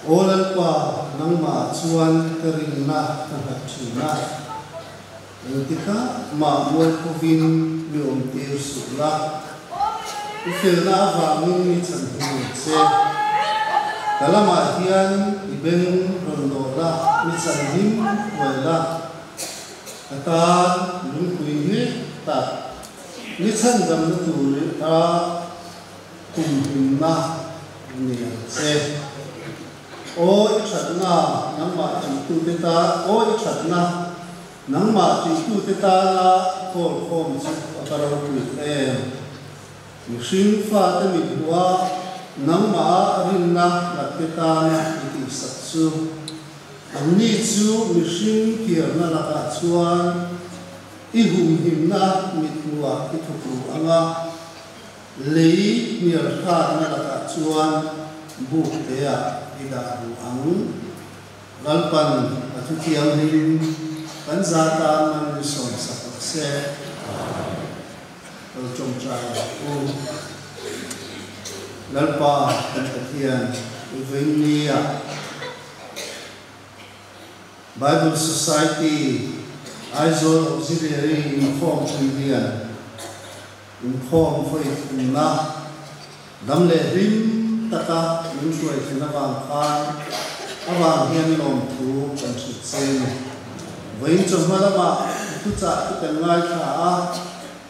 Aw Lalpa, nangmah chuan ka rinna ka nghat thin a, engtikah mah mualphovin mi awmtir suh la, i felna avangin mi chhan hmu ang che. Ka lamah hian i beng rawn dawh la, mi chhan hlim huai la, ka tan lungpui nghet tak mi chhandamna tur a Kumhimna ni ang che. Aw i thatna nangmah titute ta Aw i thatna nangmah titute tana kawl khawm chu a va ropui em. Mihring fate mithmuha nangmaha rinna ngatte tana i tihsak chu. Anni chu mihring kirna lakah chuan i humhimna mithmuhah i thukru anga. Lei hnial hratna lakah chuan buk teah i dah duh ang. Lalpan a thu thianghlim kan za tan man min sawnsak rawh se. Lo tawngtai ang u. Lalpa kan Pathian i vawiinnia Bible Society Aizawl Auxiliary inkhawmpui hian Inkhawm vawi thumna dam leh hlim taka min hruai thin avang khan avang hian lawmthu kan hrilh che a ni. Vawiin chawhma lamah thuchah te kan ngaithla a,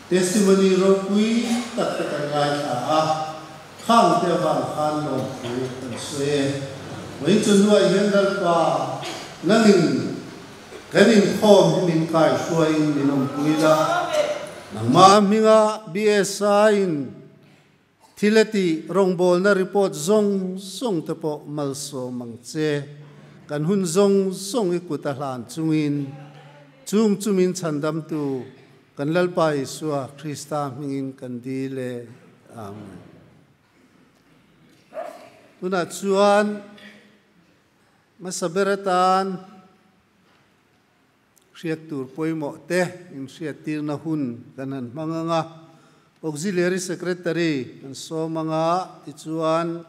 testimony ropui tak te kan ngaithla a, khang te avang khan lawmthu kan sawi e. Vawiin chawhnuah hian Lalpa nangin Kan inkhawm hi min kaihruaiin min awmpui la. Nangmah hminga BSI-in thil a tih rawngbawlna report zawng zawng te pawh malsawm ang che. Kan hun zawng zawng i kut a hlan chungin chung chu min chhandamtu kan Lalpa Isua Krista hmingin kan dil e. Amen. Tunah chuan. Hmasa ber atan hriat tur pawimawh te inhriattirna hun kan han hmang ang a, Auxiliary Secretary kan sawm ang a, tichuan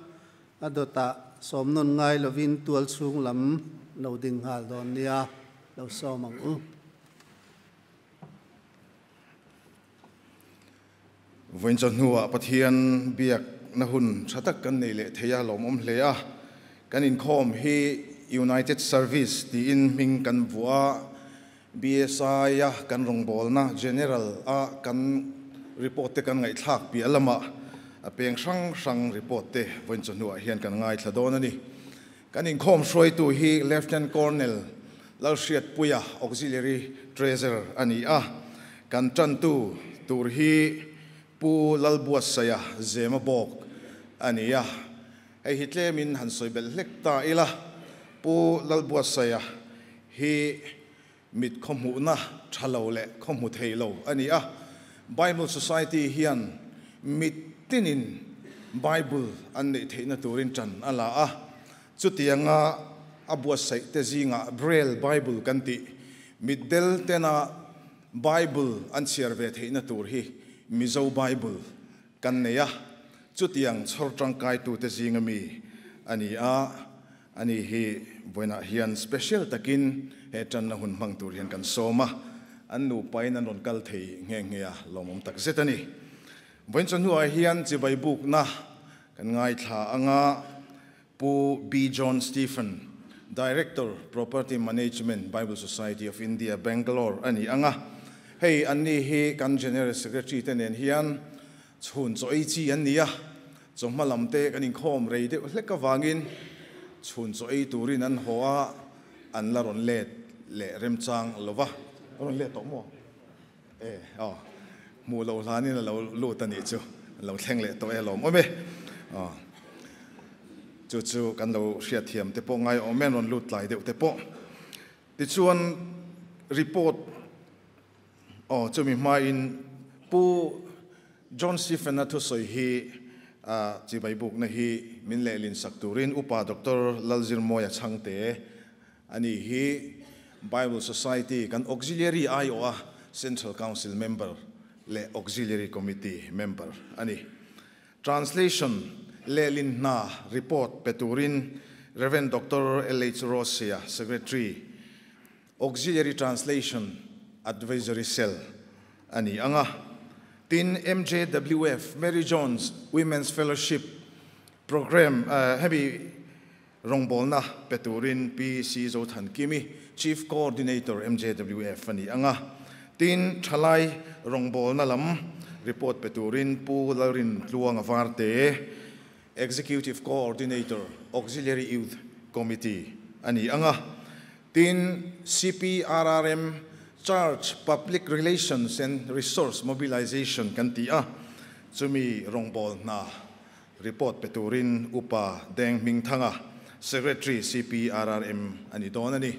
a dawtah sawm nawn ngai lovin tual chhung lam lo ding nghal dawn nia, lo sawm ang u. Vawiin chawhnuah Pathian biakna hun tha tak kan nei leh thei a, lawmawm hle a. Kan inkhawm hi United Service tiin hming kan vuah a, BSI a kan rawngbawlna General a kan report te kan ngaihthlak piah lamah a peng hrang hrang report te vawiin chawhnuah hian kan ngaithla dawn a ni. Kan inkhawm hruaitu hi Lieutenant Colonel Lalhriatpuia, Auxiliary Treasurer a ni a. Kan tantu tur hi Pu Lalbuatsaia Zema bawk a ni a. Hei hi tlemin han sawi belh hlek ta ila, Pu Lalbuatsaia hi mit khawhmuhna tha lo leh khawhmu thei lo a ni a. Bible Society hian mit tinin Bible an neih theihna turin ṭan a la a. Chutianga a buatsaih te zingah Braille Bible kan tih, mitdel tena Bible an chhiar ve theihna tur hi Mizo Bible kan nei a. Chutiang chhawr tangkaitute zinga mi a ni a. Ani hi vawiinah hian special takin he tanna hun hmang tur hian kan sawm a, an nupain an rawn kal thei nghe nghe a, lawmawm tak zet a ni. Vawiin chawhnuah hian chibai bukna kan ngaithla anga Pu B. John Stephen, Director, Property Management, Bible Society of India, Bangalore a ni anga, hei anni hi kan General Secretary te nen hian Chhun chaw ei chi an ni a, chawhma lam te kan inkhawm rei deuh hlek avangin chhun chaw ei turin an haw a, an la rawn let leh remchang lo va. A rawn let tawh maw? E, aw, hmuh loh hlanin a lo lut a nih chu, an lo thleng leh tawh e lawm awm e. Aw, chu chu kan lo hriatthiam te pawh ngai awm e, an rawn lut tlai deuh te pawh. Tichuan report Aw, chumi hmain Pu John Stephen-a thusawi hi chibai bukna hi min lehlin sak turin Upa Doctor Lalzirmawia Chhangte a ni hi Bible Society kan Auxiliary aiawha Central Council member leh Auxiliary Committee member a ni. Translation lehlin hna report pe turin Rev. Doctor LH Rosea, Secretary, Auxiliary Translation Advisory Cell a ni ang a. Tin, MJWF, Mary Jones Women's Fellowship Programme, hemi rawngbawlna pe turin Pi C Zothankimi, Chief Coordinator, MJWF a ni ang a. Tin, thalai rawngbawlna lam report pe turin Pu Lalrin Tluanga Varte, Executive Coordinator, Auxiliary Youth Committee a ni ang a. Tin, CPRRM, Church Public Relations and Resource Mobilization kan ti a, chumi rawngbâwl hna report pe turin Upa Deng Hmingthanga, Secretary, CPRRM a ni dawn a ni.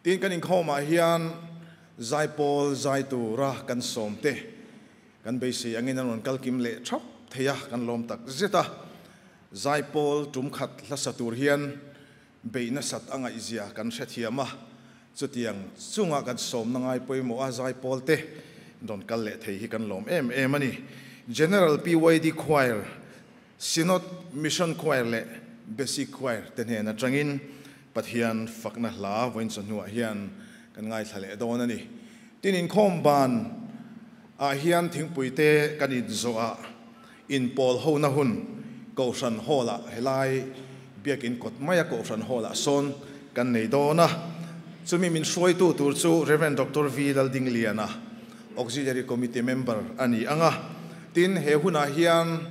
Tin, kan inkhawmah hian zaipawl zai tura kan sawmte Kan beisei angin an rawn kal kim leh thap thei a, kan lawm tak zet a. Zaipawl tum khat hlasa tur hian beih nasat a ngaihzia kan hrethiam a, chutiang chunga kan sawmna ngai pawimawh a zaipawl te rawn kal leh thei hi kan lawm em em a ni. General PYD Choir, Synod Mission Choir leh Basic Choir te hnen atangin Pathian fakna hla vawiin chawhnuah hian kan ngaithla leh dawn a ni. Tin inkhawm ban ah hian thingpui te kan inzawh a, inpawl hona hun Kohhran Hall ah helai Biakin kawt maia Kohhran Hall ah sawn kan nei dawn a. Chumi min hruaitu tur chu Rev. Doctor V Laldingliana, Auxiliary Committee member a ni ang a. Tin he hunah hian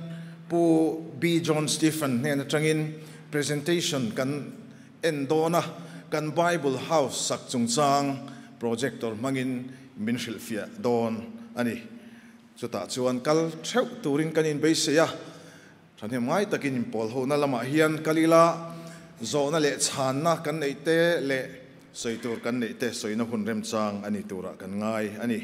Pu B John Stephen hnen atangin Presentation kan en dawn a, kan Bible House sak chungchang projector hmangin min hrilhfiah dawn a ni. Chutah chuan kal theuh turin kan inbeisei a, thahnem ngai takin inpawl hona lamah hian kal ila, zawhna leh chhanna kan neih te leh sawi tur kan neih te sawina hun remchang a ni turah kan ngai a ni.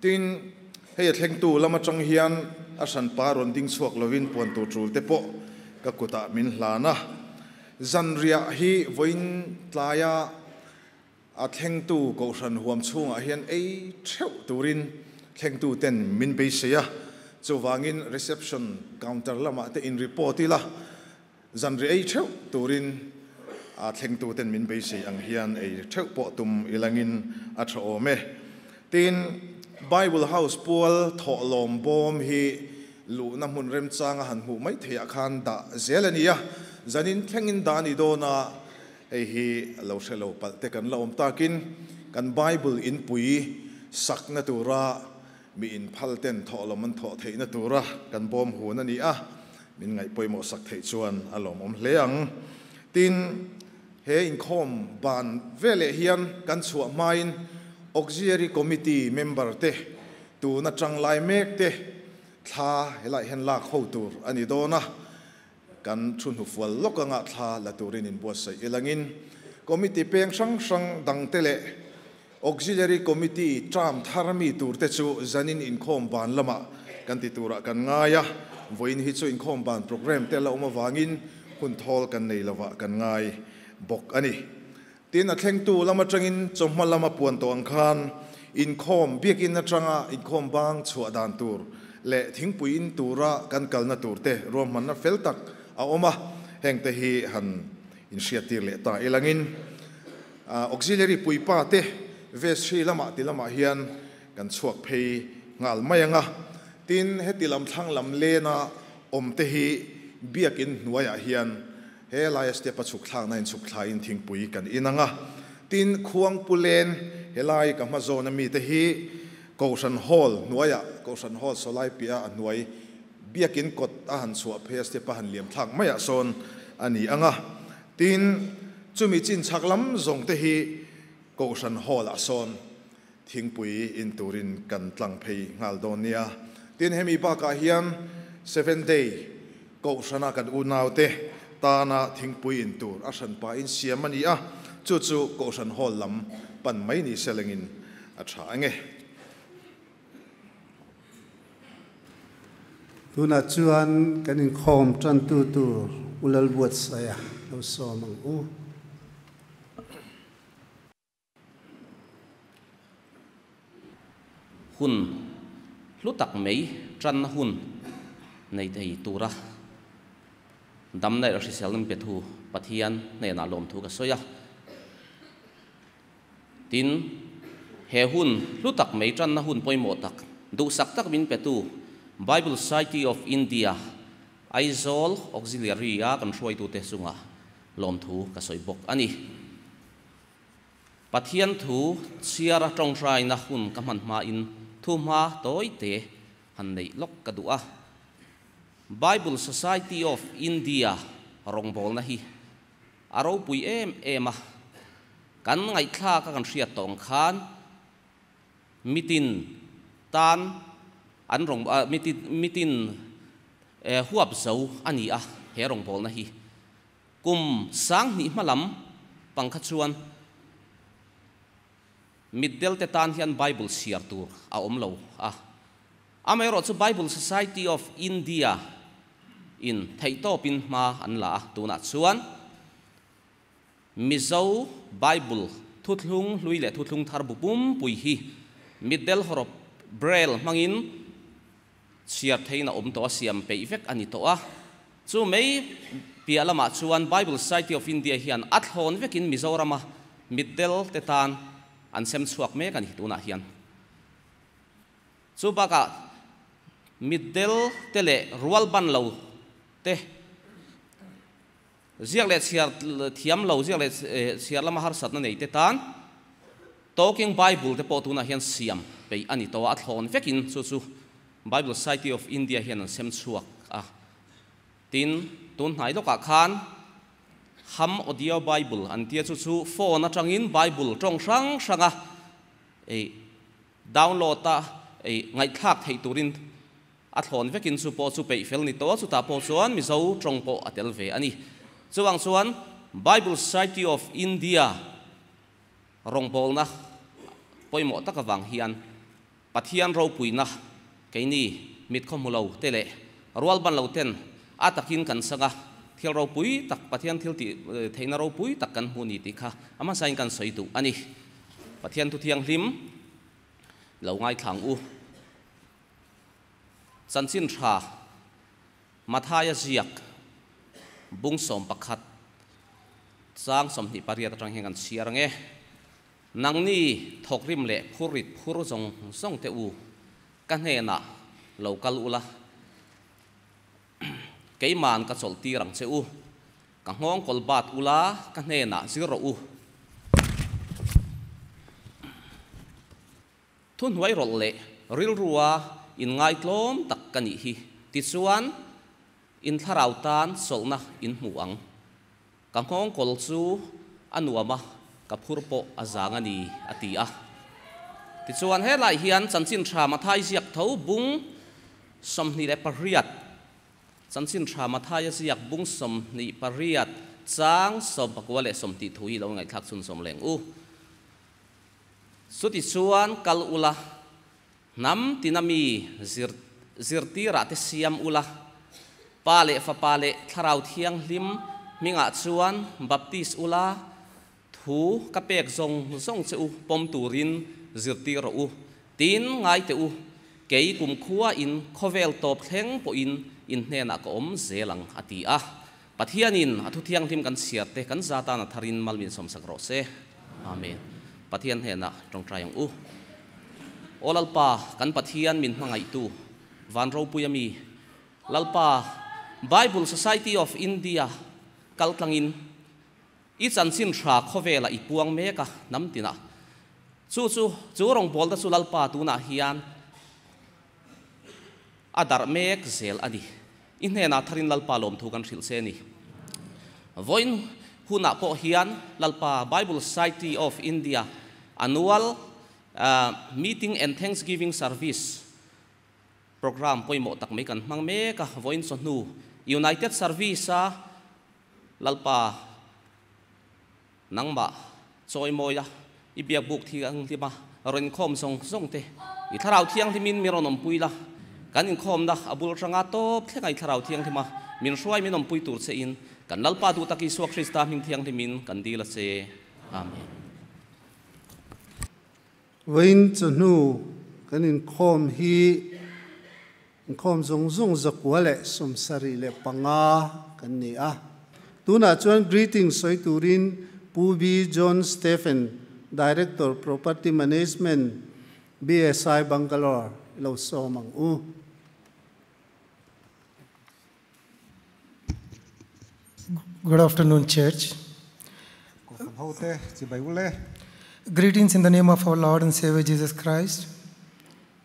Tin, hei a thlengtu lam atang hian a hranpa rawn ding chhuak lovin puan tur tul te pawh ka kutah min hlan a. Zanriah hi vawiin tlaia a thlengtu Kohhran huam chhungah hian ei theuh turin thlengtu ten min beisei a. Chuvangin reception counter lamah te in report ila, Zanriah ei theuh turin a thlengtuten min beisei ang hian ei theuh pawh tum ilangin a tha awm e. Tin, Bible House pual thawhlawm bawm hi luhna hmun remchanga han hmuh mai theihah khan dah zel a ni a, zanin thlengin dah a ni dawn a, hei hi lo hre lo palh te kan la awm takin kan Bible inpui sakna tura Mi inphal ten thawhlawm an thawh theihna tura kan bawm hun a ni a, min ngaih pawimawh sak theih chuan a lawmawm hle ang. Tin, he inkhawm ban veleh hian kan chhuah hmain Auxiliary Committee member te tuna tanglai mek te thla helaiah hian lak ho tur a ni dawn a, kan thu hnufual lawk anga thla la turin inbuatsaih ilangin Committee peng hrang hrang dangte leh Auxiliary Committee term thar mi turte chu zanin inkhawm ban lamah kan ti turah kan ngai a, vawiin hi chu inkhawm ban programme te la awm avangin hun thawl kan nei lovah kan ngai bawk a ni. Tin, a thlengtu lam atangin chawhma lama puan tawh ang khan inkhawm biakin atanga inkhawm bang chhuah dan tur leh thingpui in tura kan kalna turte ruahmanna fel tak a awm a, hengte hi han inhriattir leh ta ilangin Auxiliary puipa te Veshri lamah ti lamah hian kan chhuak phei nghal mai ang a. Tin, heti lam thlang lam lena awm te hi biakin hnuaiah hian he laia step a chhuk thlakna in chhuk thlaiin thingpui kan in ang a. Tin, Khuangpu len helai ka hma zawna mite hi Kohhran Hall hnuaiah, Kohhran Hall sawlai piah a hnuai biakin kawt a han chhuah phei a step a han liam thlak maiah sawn a ni ang a. Tin, chumi chin chhak lam zawng te hi Kohhran Hall ah sawn thingpui in turin kan tlang phei nghal dawn nia. Tin, hemi bakah hian Seven Day Kohhrana kan unaute tana thingpui in tur a hranpa in siam a ni a, chu chu Kohhran Hall lam pan mai ni selengin a tha ang e. Tunah chuan kan inkhawm tantu tur U Lalbuatsaia lo sawm ang u. Hun hlu tak mai tanna hun nei thei tura Damna leh hriselna min pe thu Pathian hnenah lawmthu ka sawi a. Tin, he hun hlu tak mai tanna hun pawimawh tak, duhsak tak min petu Bible Society of India, Aizawl Auxiliary-a kan hruaitute chungah lawmthu ka sawi bawk a ni. Pathian thu chhiara tawngtaina hun ka hman hmain thuhma tawite han neih lawk ka duh a. Bible Society of India rawngbawlna hi a ropui em em a, kan ngaihthlak a kan hriat tawh ang khan mitin tan an rawng mitin mitin huap zo a ni a he rawngbawlna hi. Kum 2000 hma lam pang kha chuan mitdel te tan hian Bible chhiar tur a awm lo a. Amaherawhchu Bible Society of India in theihtawpin hma an la a, tunah chuan Mizo Bible Thuthlung Hlui leh Thuthlung Thar bu pumpui hi mitdel hawrawp Braille hmangin chhiar theihin a awm tawh a, siam peih vek a ni tawh a. Chu mai piah lamah chuan Bible Society of India hian a thlawn vekin Mizorama mitdel te tan an sem chhuak mek a ni tunah hian. Chu bakah mitdel te leh rual ban lo te ziak leh chhiar thiam lo, ziak leh chhiar lama harsatna nei te tan Talking Bible te pawh tunah hian siam peih a ni tawh a, a thlawn vekin chu chu Bible Society of India hian an sem chhuak a. Tin, tun hnai lawkah khan Ham Audio Bible an tia chu chu phone atangin Bible tawng hrang hranga ei download a ei ngaihthlak theih turin a thlawn vekin chu pawh chu peih fel ni tawh a, chutah pawh chuan Mizo tawng pawh a tel ve a ni. Chuvang chuan Bible Society of India Rawngbawlna pawimawh tak avang hian Pathian ropuina keini mit khaw hmu lo te leh rual ban lo ten a takin kan sang a, thil ropui tak, Pathian thil tih theihna ropui tak kan hmu ni tih kha a hmasain kan sawi duh a ni. Pathian thu thianghlim lo ngaithlang u. Chanchin tha Mathaia ziak bung 11 chang 28 atang hian kan chhiar ang e. Nangni thawkrim leh phurrit phur zawng zawng te u, ka hnenah lo kal ula, keiman ka chawlh tir ang che u, ka nghawng kawl bat ula, ka hnenah zir rawh u. Thuhnuai rawlh leh rilrua inngaitlawm tak ka nih hi, tichuan in thlarau tan chawlhna in hmu ang. Ka nghawngkawl chu a nuam a, ka phur pawh a zang a ni, a ti a. Tichuan helai hian Chanchin Tha Mathai ziak tho bung 28, Chanchin Tha Mathaia ziak bung 28 chang 19 leh 20 thu hi lo ngaihthlak chhunzawm leng u. Chutichuan kal ula, hnam tina mi zir zirtirah te siam ula, Pa leh Fapa leh Thlarau Thianghlim hmingah chuan baptis ula, thu ka pek zawng zawng che u pawm turin zirtir rawh u. Tin, ngai teh u, kei kumkhua in khawvel tawp thleng pawhin in hnenah ka awm zel ang, a ti a. Pathianin a thu thianghlim kan chhiar te kan za tan a tharin mal min sawmsak rawh se. Amen. Pathian hnenah tawngtai ang u. Aw Lalpa, kan Pathian min hmangaihtu, van ropui ami, Lalpa, Bible Society of India kal tlangin i chanchin hra khawvelah i puang mek a, hnam tinah. Chu chu, chu rawngbawlna chu Lalpa tunah hian A darh mek zel a ni. I hnenah tharin Lalpa lawmthu kan hrilh che a ni. Vawiin hunah pawh hian Lalpa Bible Society of India Annual Meeting and Thanksgiving Service Programme pawimawh tak mai kan hmang mek a. Vawiin chawhnu United Service-a Lalpa Nangmah chawimawi a, i biakbuk thianghlim a rawn inkhawm zawng zawng te, i thlarau thianghlimin min rawn awmpui la, kan inkhawmna a bul atanga tawp thlenga i thlarau thianghlim a min hruai min awmpui tur che in kan Lalpa duh tak Isua Krista hming thianghlimin kan dil a che. Amen. Vawiin chawhnu kan inkhawm hi. Inkhawm zawng zawng 175 kan ni a. Tunah chuan greeting sawi turin Pu B. John Stephen, Director Property Management, BSI Bangalore i lo sawm ang u. Good afternoon, church. Kohhran hote chibai ule. Greetings in the name of our Lord and Savior Jesus Christ.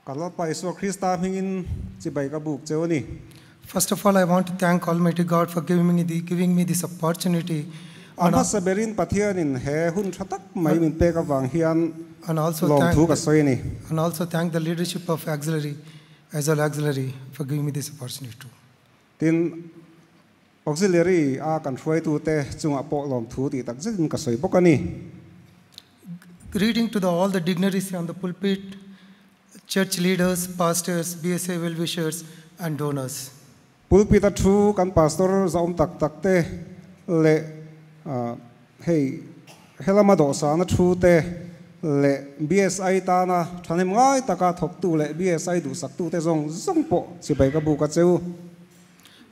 Kan Lalpa Isua Krista hmingin chibai ka buk cheu a ni. First of all, I want to thank Almighty God for giving me the, giving me this opportunity A hmasa berin Pathianin he hun tha tak mai min pek avang hian and also lawmthu thank ka sawi a ni. and also thank the leadership of Auxiliary, Aizawl Auxiliary, for giving me this opportunity too. Tin, Auxiliary a kan hruaitute chungah pawh lawmthu tih tak zetin ka sawi bawk a ni. Greeting to the, all the dignitaries on the pulpit, church leaders, pastors, BSA well-wishers and donors. Pulpit a thu kan pastor zahawm tak tak te leh hei helama dawhsana thu te leh BSI tana thahnem ngai taka thawktu leh BSI duhsaktu te zawng zawng pawh chibai ka buk a cheu.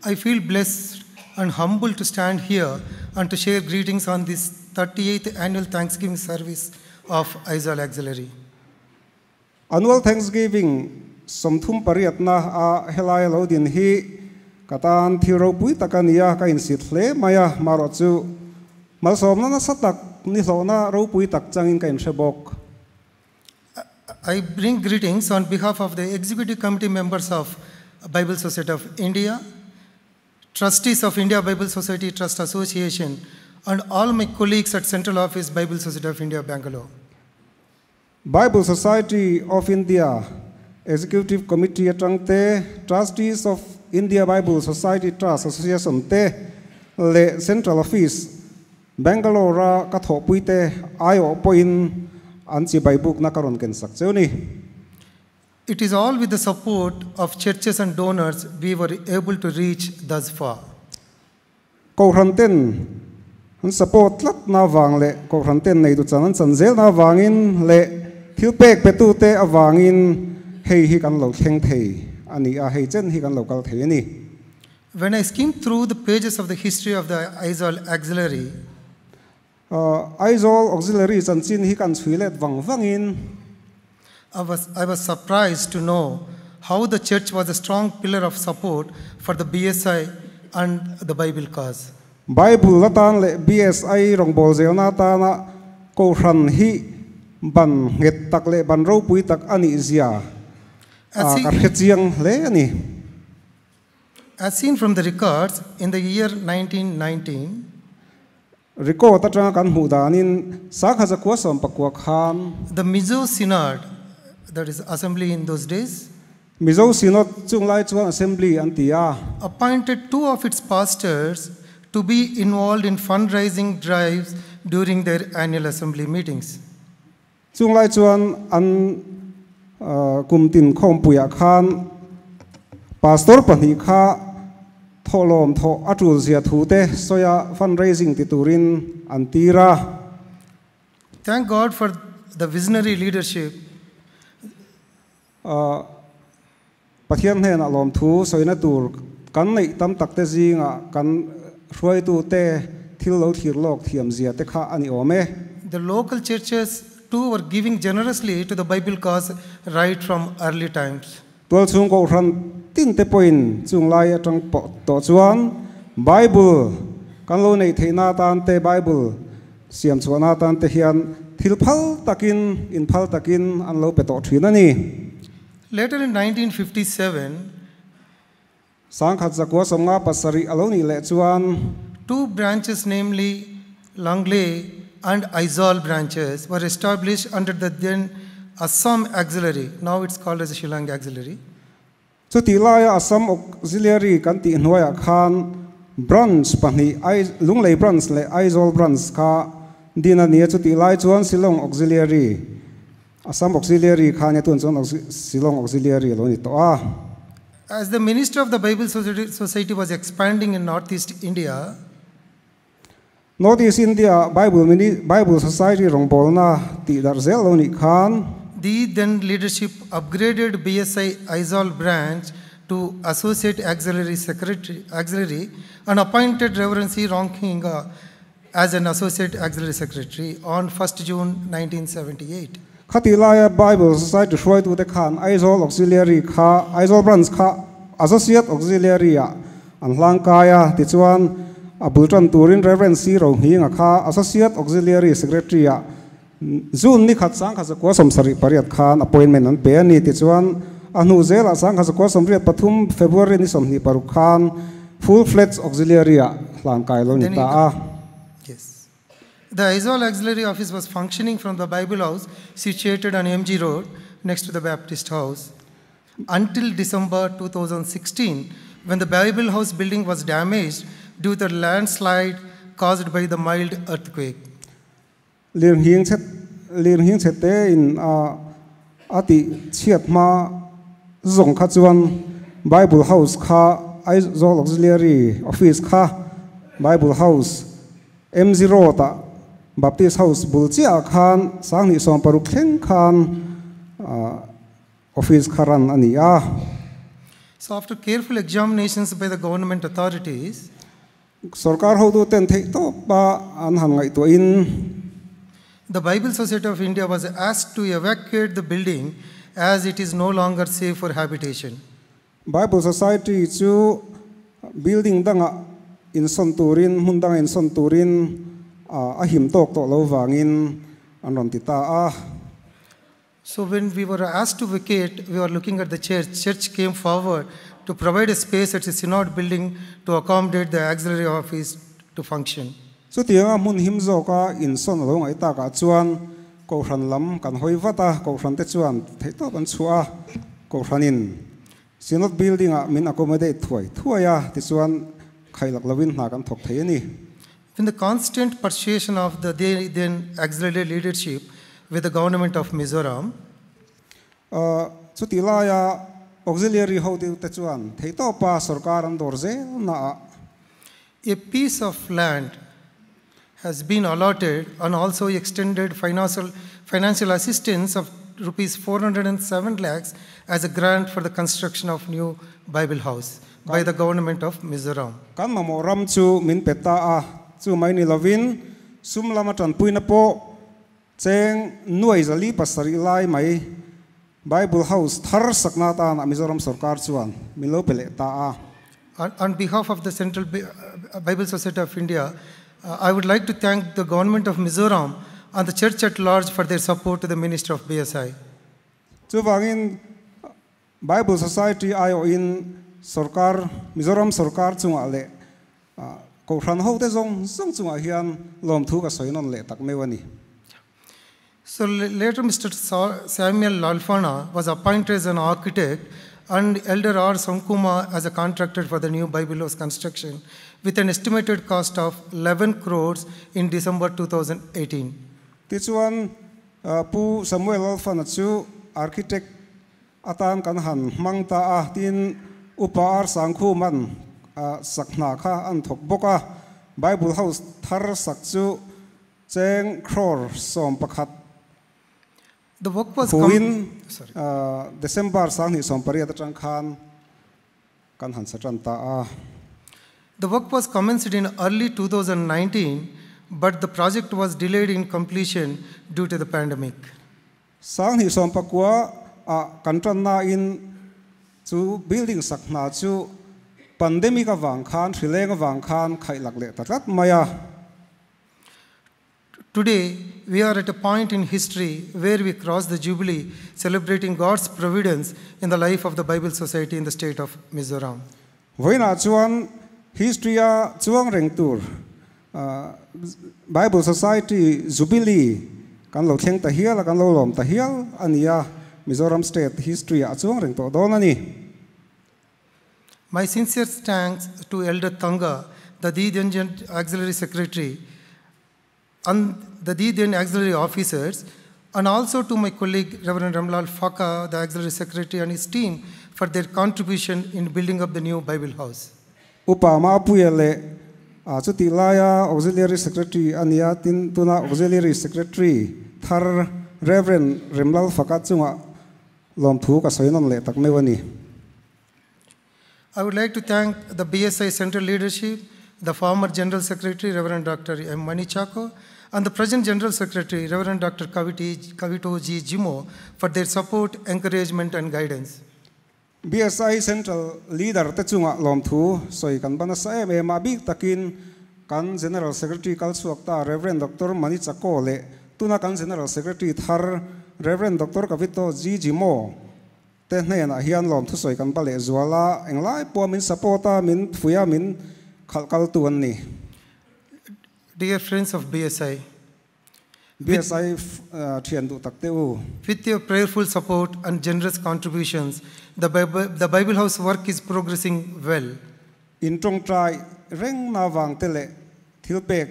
I feel blessed and humble to stand here and to share greetings on this 38th annual Thanksgiving service of Aizawl Auxiliary. Annual Thanksgiving 38na a helai lo din hi ka tan thil ropui tak a ni a, ka insit hle mai a, marawh chu malsawmna nasa tak ni hlawhna ropui tak changin ka inhre bawk. I bring greetings on behalf of the Executive Committee members of Bible Society of India, trustees of India Bible Society Trust Association, and all my colleagues at Central Office Bible Society of India, Bangalore. Bible Society of India Executive Committee atang te, Trustees of India Bible Society Trust Association te leh Central Office, Bangalore-a ka thawhpui te aiawh pawhin an chibai bukna ka rawn ken sak cheu ni. It is all with the support of churches and donors we were able to reach thus far. Kohhran ten an support tlatna avang leh Kohhran ten neitu chan an chan zelna avangin leh thil pek petute avangin hei hi kan lo thleng thei a ni a, hei chen hi kan lo kal thei a ni. When I skimmed through the pages of the history of the Aizawl Auxiliary, Aizawl Auxiliary chanchin hi kan chhui let vang vangin, I was, I was surprised to know how the church was a strong pillar of support for the BSI and the Bible cause. Bible atan leh BSI rawngbâwl zelna atana Kohhran hi ban nghet tak leh ban ropui tak a nih zia ka hre chiang hle a ni. As seen from the records, in the year 1919, Record atanga kan hmuh danin Sangha zakua sawmpakua khan. The Mizo Synod, that is assembly in those days. Mizo Synod chung lai chuan assembly an ti a. Appointed two of its pastors to be involved in fundraising drives during their annual assembly meetings. Chung lai chuan an kum tin khawmpuiah khan pastor pahnih kha Thawhlawm thawh a tul zia thu te sawia fundraising ti turin an tir a. Thank God for the visionary leadership. Pathian hnenah lawmthu sawina tur kan neih tam tak te zingah kan hruaitu te thil lo thlir lawk thiam zia te kha a ni awm e. The local churches too were giving generously to the Bible cause right from early times. Tualchhung Kohhran tin te pawhin chung lai atang pawh tawh chuan Bible kan lo neih theihna atan te, Bible siam chhuahna atan te hian thil phal takin, inphal takin an lo pe tawh thin a ni. Later in 1957, 1957 a lo nih leh chuan. Two branches namely Lunglei and Aizawl branches were established under the then Assam Auxiliary, now it's called as Shillong Auxiliary. Chutih laia Assam Auxiliary kan tih hnuaiah khan Branch pahnih, Lunglei Branch leh Aizawl Branch kha din a ni a, chutih lai chuan Shillong Auxiliary, Assam Auxiliary kha nia tun chuan Shillong Auxiliary a lo ni tawh a. As the ministry of the Bible Society was expanding in Northeast India, North East India Bible Mini Bible Society rawngbawlna tih darh zel lo nih khan. The then leadership upgraded BSI Aizawl branch to Associate Auxiliary Secretary Auxiliary and appointed Reverend C. Ronghinga as an Associate Auxiliary Secretary on 1st June 1978. Khatih laia Bible Society hruaitute khan Aizawl Auxiliary kha Aizawl Branch kha Associate Auxiliary ah an hlang kai a, tichuan a bul tan turin Rev. C. Rohminga kha Associate Auxiliary Secretary ah June ni khat 1978 khan appointment an pe a ni. Tichuan a hnu zelah 1983 February ni 26 khan Full-fledged Auxiliary ah hlan kai lo ni ta a. Yes. The Aizawl Auxiliary Office was functioning from the Bible House situated on MG Road next to the Baptist House until December 2016 when the Bible House building was damaged due to the landslide caused by the mild earthquake. Lirnghing chhe lirnghing chhe te in a a tih chhiat hma zawng kha chuan Bible House kha Aizawl Auxiliary Office kha Bible House MG Road ah Baptist House bul chiah ah khan 2016 thleng khan office kha run a ni a. So after careful examinations by the government authorities, Sorkar hotu ten theih tawp a an han ngaihtuahin. The Bible Society of India was asked to evacuate the building as it is no longer safe for habitation. Bible Society chu building dangah insawn turin, hmun dangah insawn turin a him tawk tawh lo vangin an rawn ti ta a. So when we were asked to vacate, we were looking at the church. Church came forward to provide a space at the Synod building to accommodate the auxiliary office to function. Chutianga hmun him zawka insawn a lo ngaih takah chuan Kohhran lam kan hawi vat a, Kohhran te chuan theihtawp an chhuah a, Kohhranin Synod building-ah min accommodate thuai thuai a, tichuan khailak lovin hna kan thawk thei a ni. In the constant persuasion of the then auxiliary leadership with the government of Mizoram, Chutih laia auxiliary hotute chuan theihtawpa sorkar an dawr zel naah. A piece of land has been allotted and also extended financial financial assistance of rupees 407 lakhs as a grant for the construction of new Bible House by the government of Mizoram. Kan mamawh ram chu min pe ta a, chu mai ni lovin sum lama tanpuina pawh cheng nuai zali pasarih lai mai Bible House thar sakna atana Mizoram sorkar chuan min lo pe leh ta a. On behalf of the Central Bible Society of India, I would like to thank the government of Mizoram and the church at large for their support to the Ministry of BSI. Chuvangin Bible Society aiawhin sorkar, Mizoram sorkar chungah leh Kohhran hote zawng zawng chungah hian lawmthu ka sawi nawn leh tak meuh a ni. So later Mr. Samuel Lalfana was appointed as an architect and Elder R. Sankuma as a contractor for the new Bible House construction with an estimated cost of 11 crores in December 2018. Tichuan Pu Samuel Lalfana chu architect atan kan han hmang ta a, tin Upa R. Sangkhuman sak hna kha an thawk bawk a, Bible House thar sak chu cheng crore 11 The work was Huin sorry. December 2018 atang khan kan han sa tan ta a. The work was commenced in early 2019, but the project was delayed in completion due to the pandemic. 2019 ah kan tan na in chu building sak hna chu pandemic awang khan hrileng awang khan khaih lak leh ta tlat mai a. Today, we are at a point in history where we cross the Jubilee, celebrating God's providence in the life of the Bible Society in the state of Mizoram. Vawiinah chuan history-a chuang reng tur Bible Society Jubilee kan lo thleng ta hial a, kan lo lawm ta hial a ni a, Mizoram state history-ah a chuang reng tawh dawn a ni. My sincere thanks to Elder Thanga, the then Auxiliary Secretary, and the then Auxiliary Officers, and also to my colleague Reverend Ramlal Faka, the Auxiliary Secretary, and his team for their contribution in building up the new Bible House. Upa Mapuia leh chutih laia Auxiliary Secretary a nia, tin tuna Auxiliary Secretary thar Reverend Remlal Faka chungah lawmthu ka sawi nawn leh tak meuh a ni. I would like to thank the BSI Central Leadership, the former General Secretary, Reverend Dr. M. Mani Chacko, and the present General Secretary, Reverend Dr. Kavito G. Jimo, for their support, encouragement, and guidance. BSI Central Leader te chunga lom thu soi kan bana sa em em a bik takin kan General Secretary kal chuak ta Reverend Dr. Mani Chacko le tuna kan General Secretary thar Reverend Dr. Kavito G. Jimo te hnen a hian lom thu soi kan bale zuala englai po min supporta min fuya min khal kal tu an ni. Dear friends of BSI, BSI thian du tak te u, with your prayerful support and generous contributions, the Bible House work is progressing well. In tong trai reng na wang te le thil pek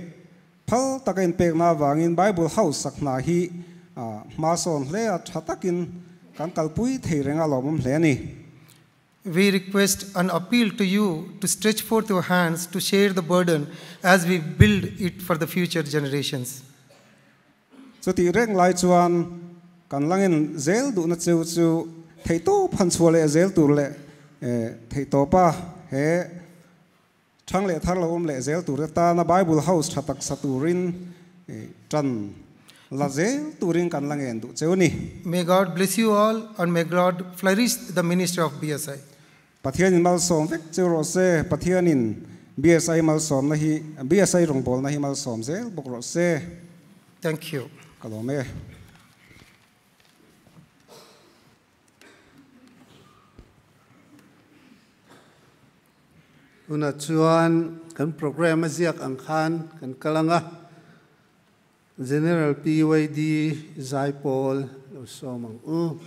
phal takin pek na wangin Bible House sakna hi ma son hle a thatakin kan kalpui thei renga lomom hle ni. We request and appeal to you to stretch forth your hands to share the burden as we build it for the future generations. So ti reng lai chuan kan langin zel du na cheu chu thei to phan chhuale zel tur le thei to pa he thang le thar lo om le zel tur ta na Bible House thatak saturin tan la zel turin kan langen du cheu ni. May God bless you all and may God flourish the ministry of BSI. Pathianin mal som vek cheu ro se, Pathianin BSI mal som na hi, BSI rong bol na hi mal som zel bok ro se. Thank you. Kalome. Una chuan kan program aziak ang khan kan kalanga General PYD Zaipol lo somang u.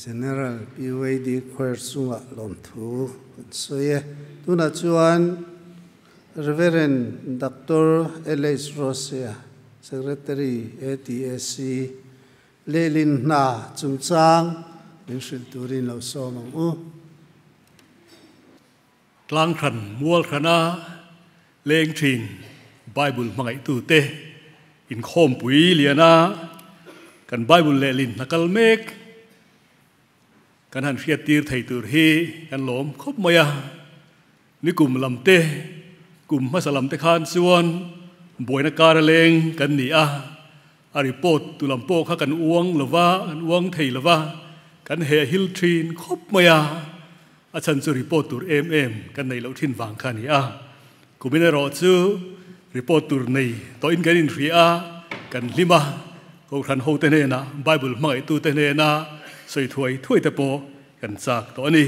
General PYD Choir chunga lawmthu kan sawi e. Tunah chuan Reverend Doctor LH Rosia, Secretary ATAC, lehlin hna chungchang min hrilh turin lo sawm ang u. Tlang hran mual hrana leng thin Bible hmangaihtu te inkhawmpui liana kan Bible lehlin hna kal mek kan han hriat tir thei tur hi kan lawm khawp mai a. Ni kum lam te, kum hmasa lam te khan chuan buaina kar a leng kan ni a, a report tu lam pawh kha kan uang lova, kan uang thei lova, kan heh hil thin khawp mai a, a chhan chu report tur em em kan neih loh thin vang kha a ni a. Kumin erawh chu report tur nei tawhin kan inhria a, kan hlim a, Kohhran hote hnenah, Bible hmangaihtute hnena sawi thuai thuai te pawh kan chak tawh a ni.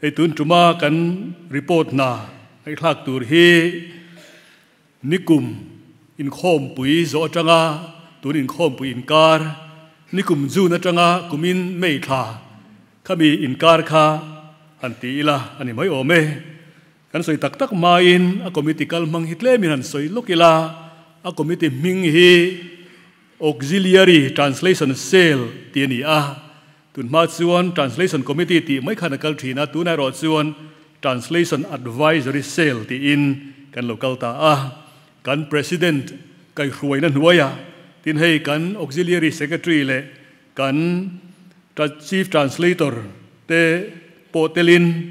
Hei tun tuma kan report hna ngaihthlak tur hi nikum inkhawmpui zawh atanga tun inkhawmpui inkar, nikum June atanga kumin May thla khami inkar kha han ti ila a ni mai awm e. Kan sawi tak tak hmain a committee kal hmang hi tlemin han sawi lawk ila, a committee hming hi Auxiliary Translation Cell tih a ni a, tun hma chuan Translation Committee tih mai khan a kal thin a, tunah erawh chuan Translation Advisory Cell tiin kan lo kal ta a. Kan President kaihhruaina hnuaiah tin hei kan Auxiliary Secretary leh kan Chief Translator te pawh telin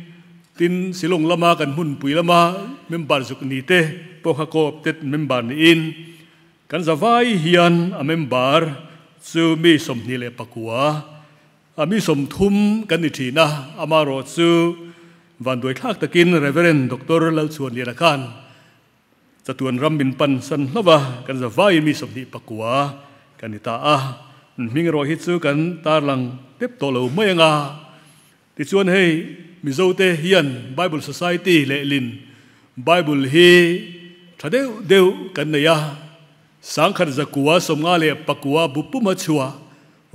tin Shillong lama kan hmunpui lama member zuk ni te pawh kha co-opted member niin kan zavai hian a member chu mi 24 a mi 30 kan ni thin a, amaherawh chu vanduai thlak takin Reverend Doctor Lalchhuanliana khan Chatuan ram min pan san hlauh a, kan zavaiin mi 29 kan ni ta a, hming erawh hi chu kan tarlang tep tawh lo mai ang a. Tichuan hei Mizote hian Bible Society lehlin Bible hi tha deuh deuh kan nei a, 1959 bu puma chhuah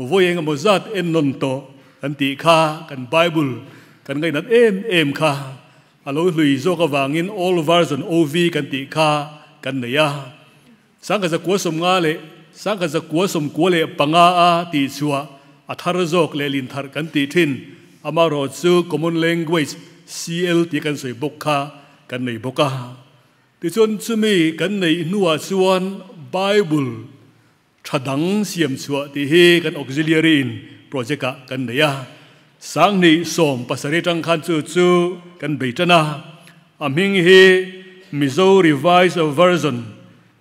vawi engemaw zat en nawn tawh kan tih kha kan Bible kan ngainat em em kha. A lo hlui zawk avangin Old Version, OV, kan tih kha kan nei a. 1995 a tih chhuah a thar zawk leh lin thar kan tih thin. Amaherawh chu Common Language, CL, tih kan sawi bawk kha kan nei bawk a. Tichuan chumi kan neih hnuah chuan Bible Tha dang siam chhuah tih hi kan auxiliary in project ah kan nei a, 2017 tang khan chu chu kan bei tan a, a hming hi Mizo Revised Version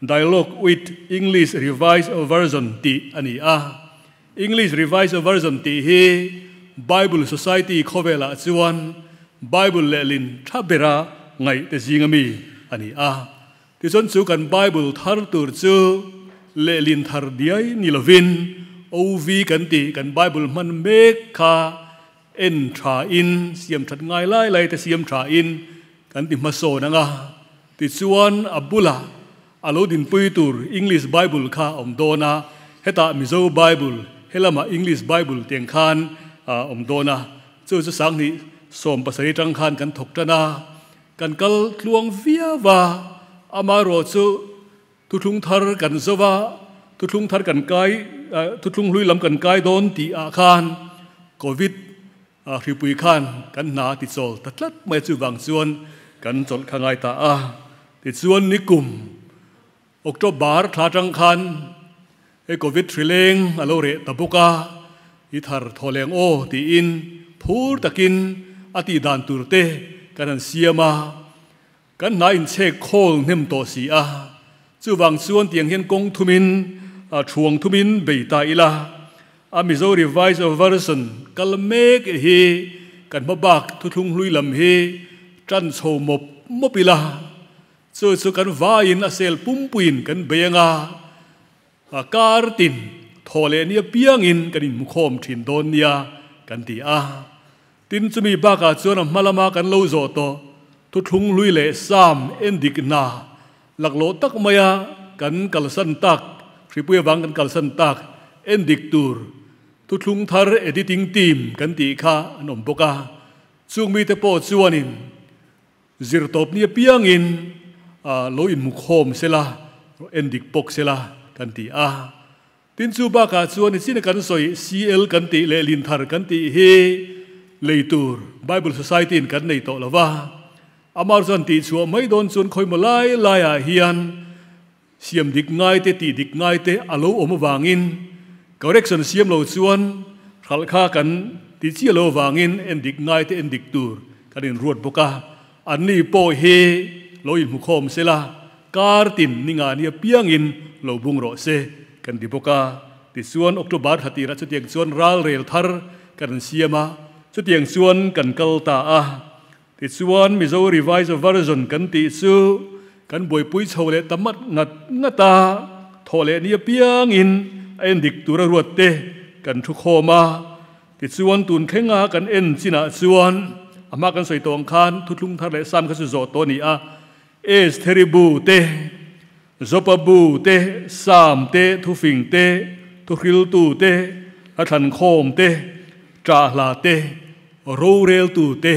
Dialogue with English Revised Version tih a ni a. English Revised Version tih hi Bible Society khawvelah chuan Bible lehlin tha bera ngaih te zinga mi a ni a. Tichuan chu kan Bible thar tur chu lehlin thar diai ni lovin OV kan tih kan Bible hman mek kha en tha in siam that ngai lai lai te siam tha in kan ti hmasawn anga tichuan a bula a lo dinpui tur English Bible kha a awm dawn a, hetah Mizo Bible helama English Bible tiang khan a awm dawn a, chu chu sanghnih 70 tang khan kan thawk tan a, kan kal tluang viau a, amaherawh chu Thuthlung thar kan zo va, thuthlung thar kan kai, thuthlung hlui lam kan kai dawn tih ah khan Covid hripui khan kan hna a ti chawl ta tlat mai a, chuvang chuan kan chawlh kha ngai ta a. Tichuan nikum October thla atang khan hei Covid hrileng a lo reh ta bawk a, i thar thaw leng aw tiin phur takin a tih dan tur te kan han siam a. Kan hna inchhek khawl hnem tawh si a, chuvang chuan tiang hian kawng thumin, thuang thumin bei ta ila. A Mizo Revised Version kal mek hi kan hma bak thuthlung hlui lam hi tan chho mawp mawp ila. Chu chu kan vaiin a sel pumpuiin kan bei anga, a kar tin thaw leh nia piangin kan inhmukhawm thin dawn nia kan ti a. Tin, chumi bakah chuan a hma lama kan lo zawh tawh thuthlung hlui leh sam en dik hna laklawh tak maia kan kalsan tak, hripui avang kan kalsan tak en dik tur thuthlung thar editing team kan tih kha an awm bawk a. Chung mite pawh chuanin zirtawp ni apiangin lo inhmukhawm sela, en dik bawk sela kan ti a. Tin chu bakah chuan i china kan sawi CL kan tih leh Linthar kan tih hi lei tur Bible Society in kan nei tawh lo va. Amar chuan tih chhuah mai dawn chuan khawimaw lai laiah hian siam dik ngai te tih dik ngai te a lo awm avangin correction siam lo chuan hralh kha kan ti chiah lo avangin en dik ngai te en dik tur kan inruat bawk a. Anni pawh hi lo inhmukhawm sela Kar tin ni nga nia piangin lo bung rawh se kan ti bawk a. Tichuan October thla tirah chutiang chuan ral rel thar kan siam a, chutiang chuan kan kal ta a. Tichuan Mizo Revised Version kan tih chu kan buaipui chho leh ta mat ngat ngat a, thawh leh nia piangin a en dik tura ruat te kan thu khawm a. Tichuan tun thlenga kan en chinah chuan a hma kan sawi tawh ang khan thuthlung thar leh sam kha chu zawh tawh a ni a. Estheri bu te, Jopa bu te, Sam te, Thufing te, Thuhriltu te, Hlathlankhawm te, Ṭahla te, Roreltu te,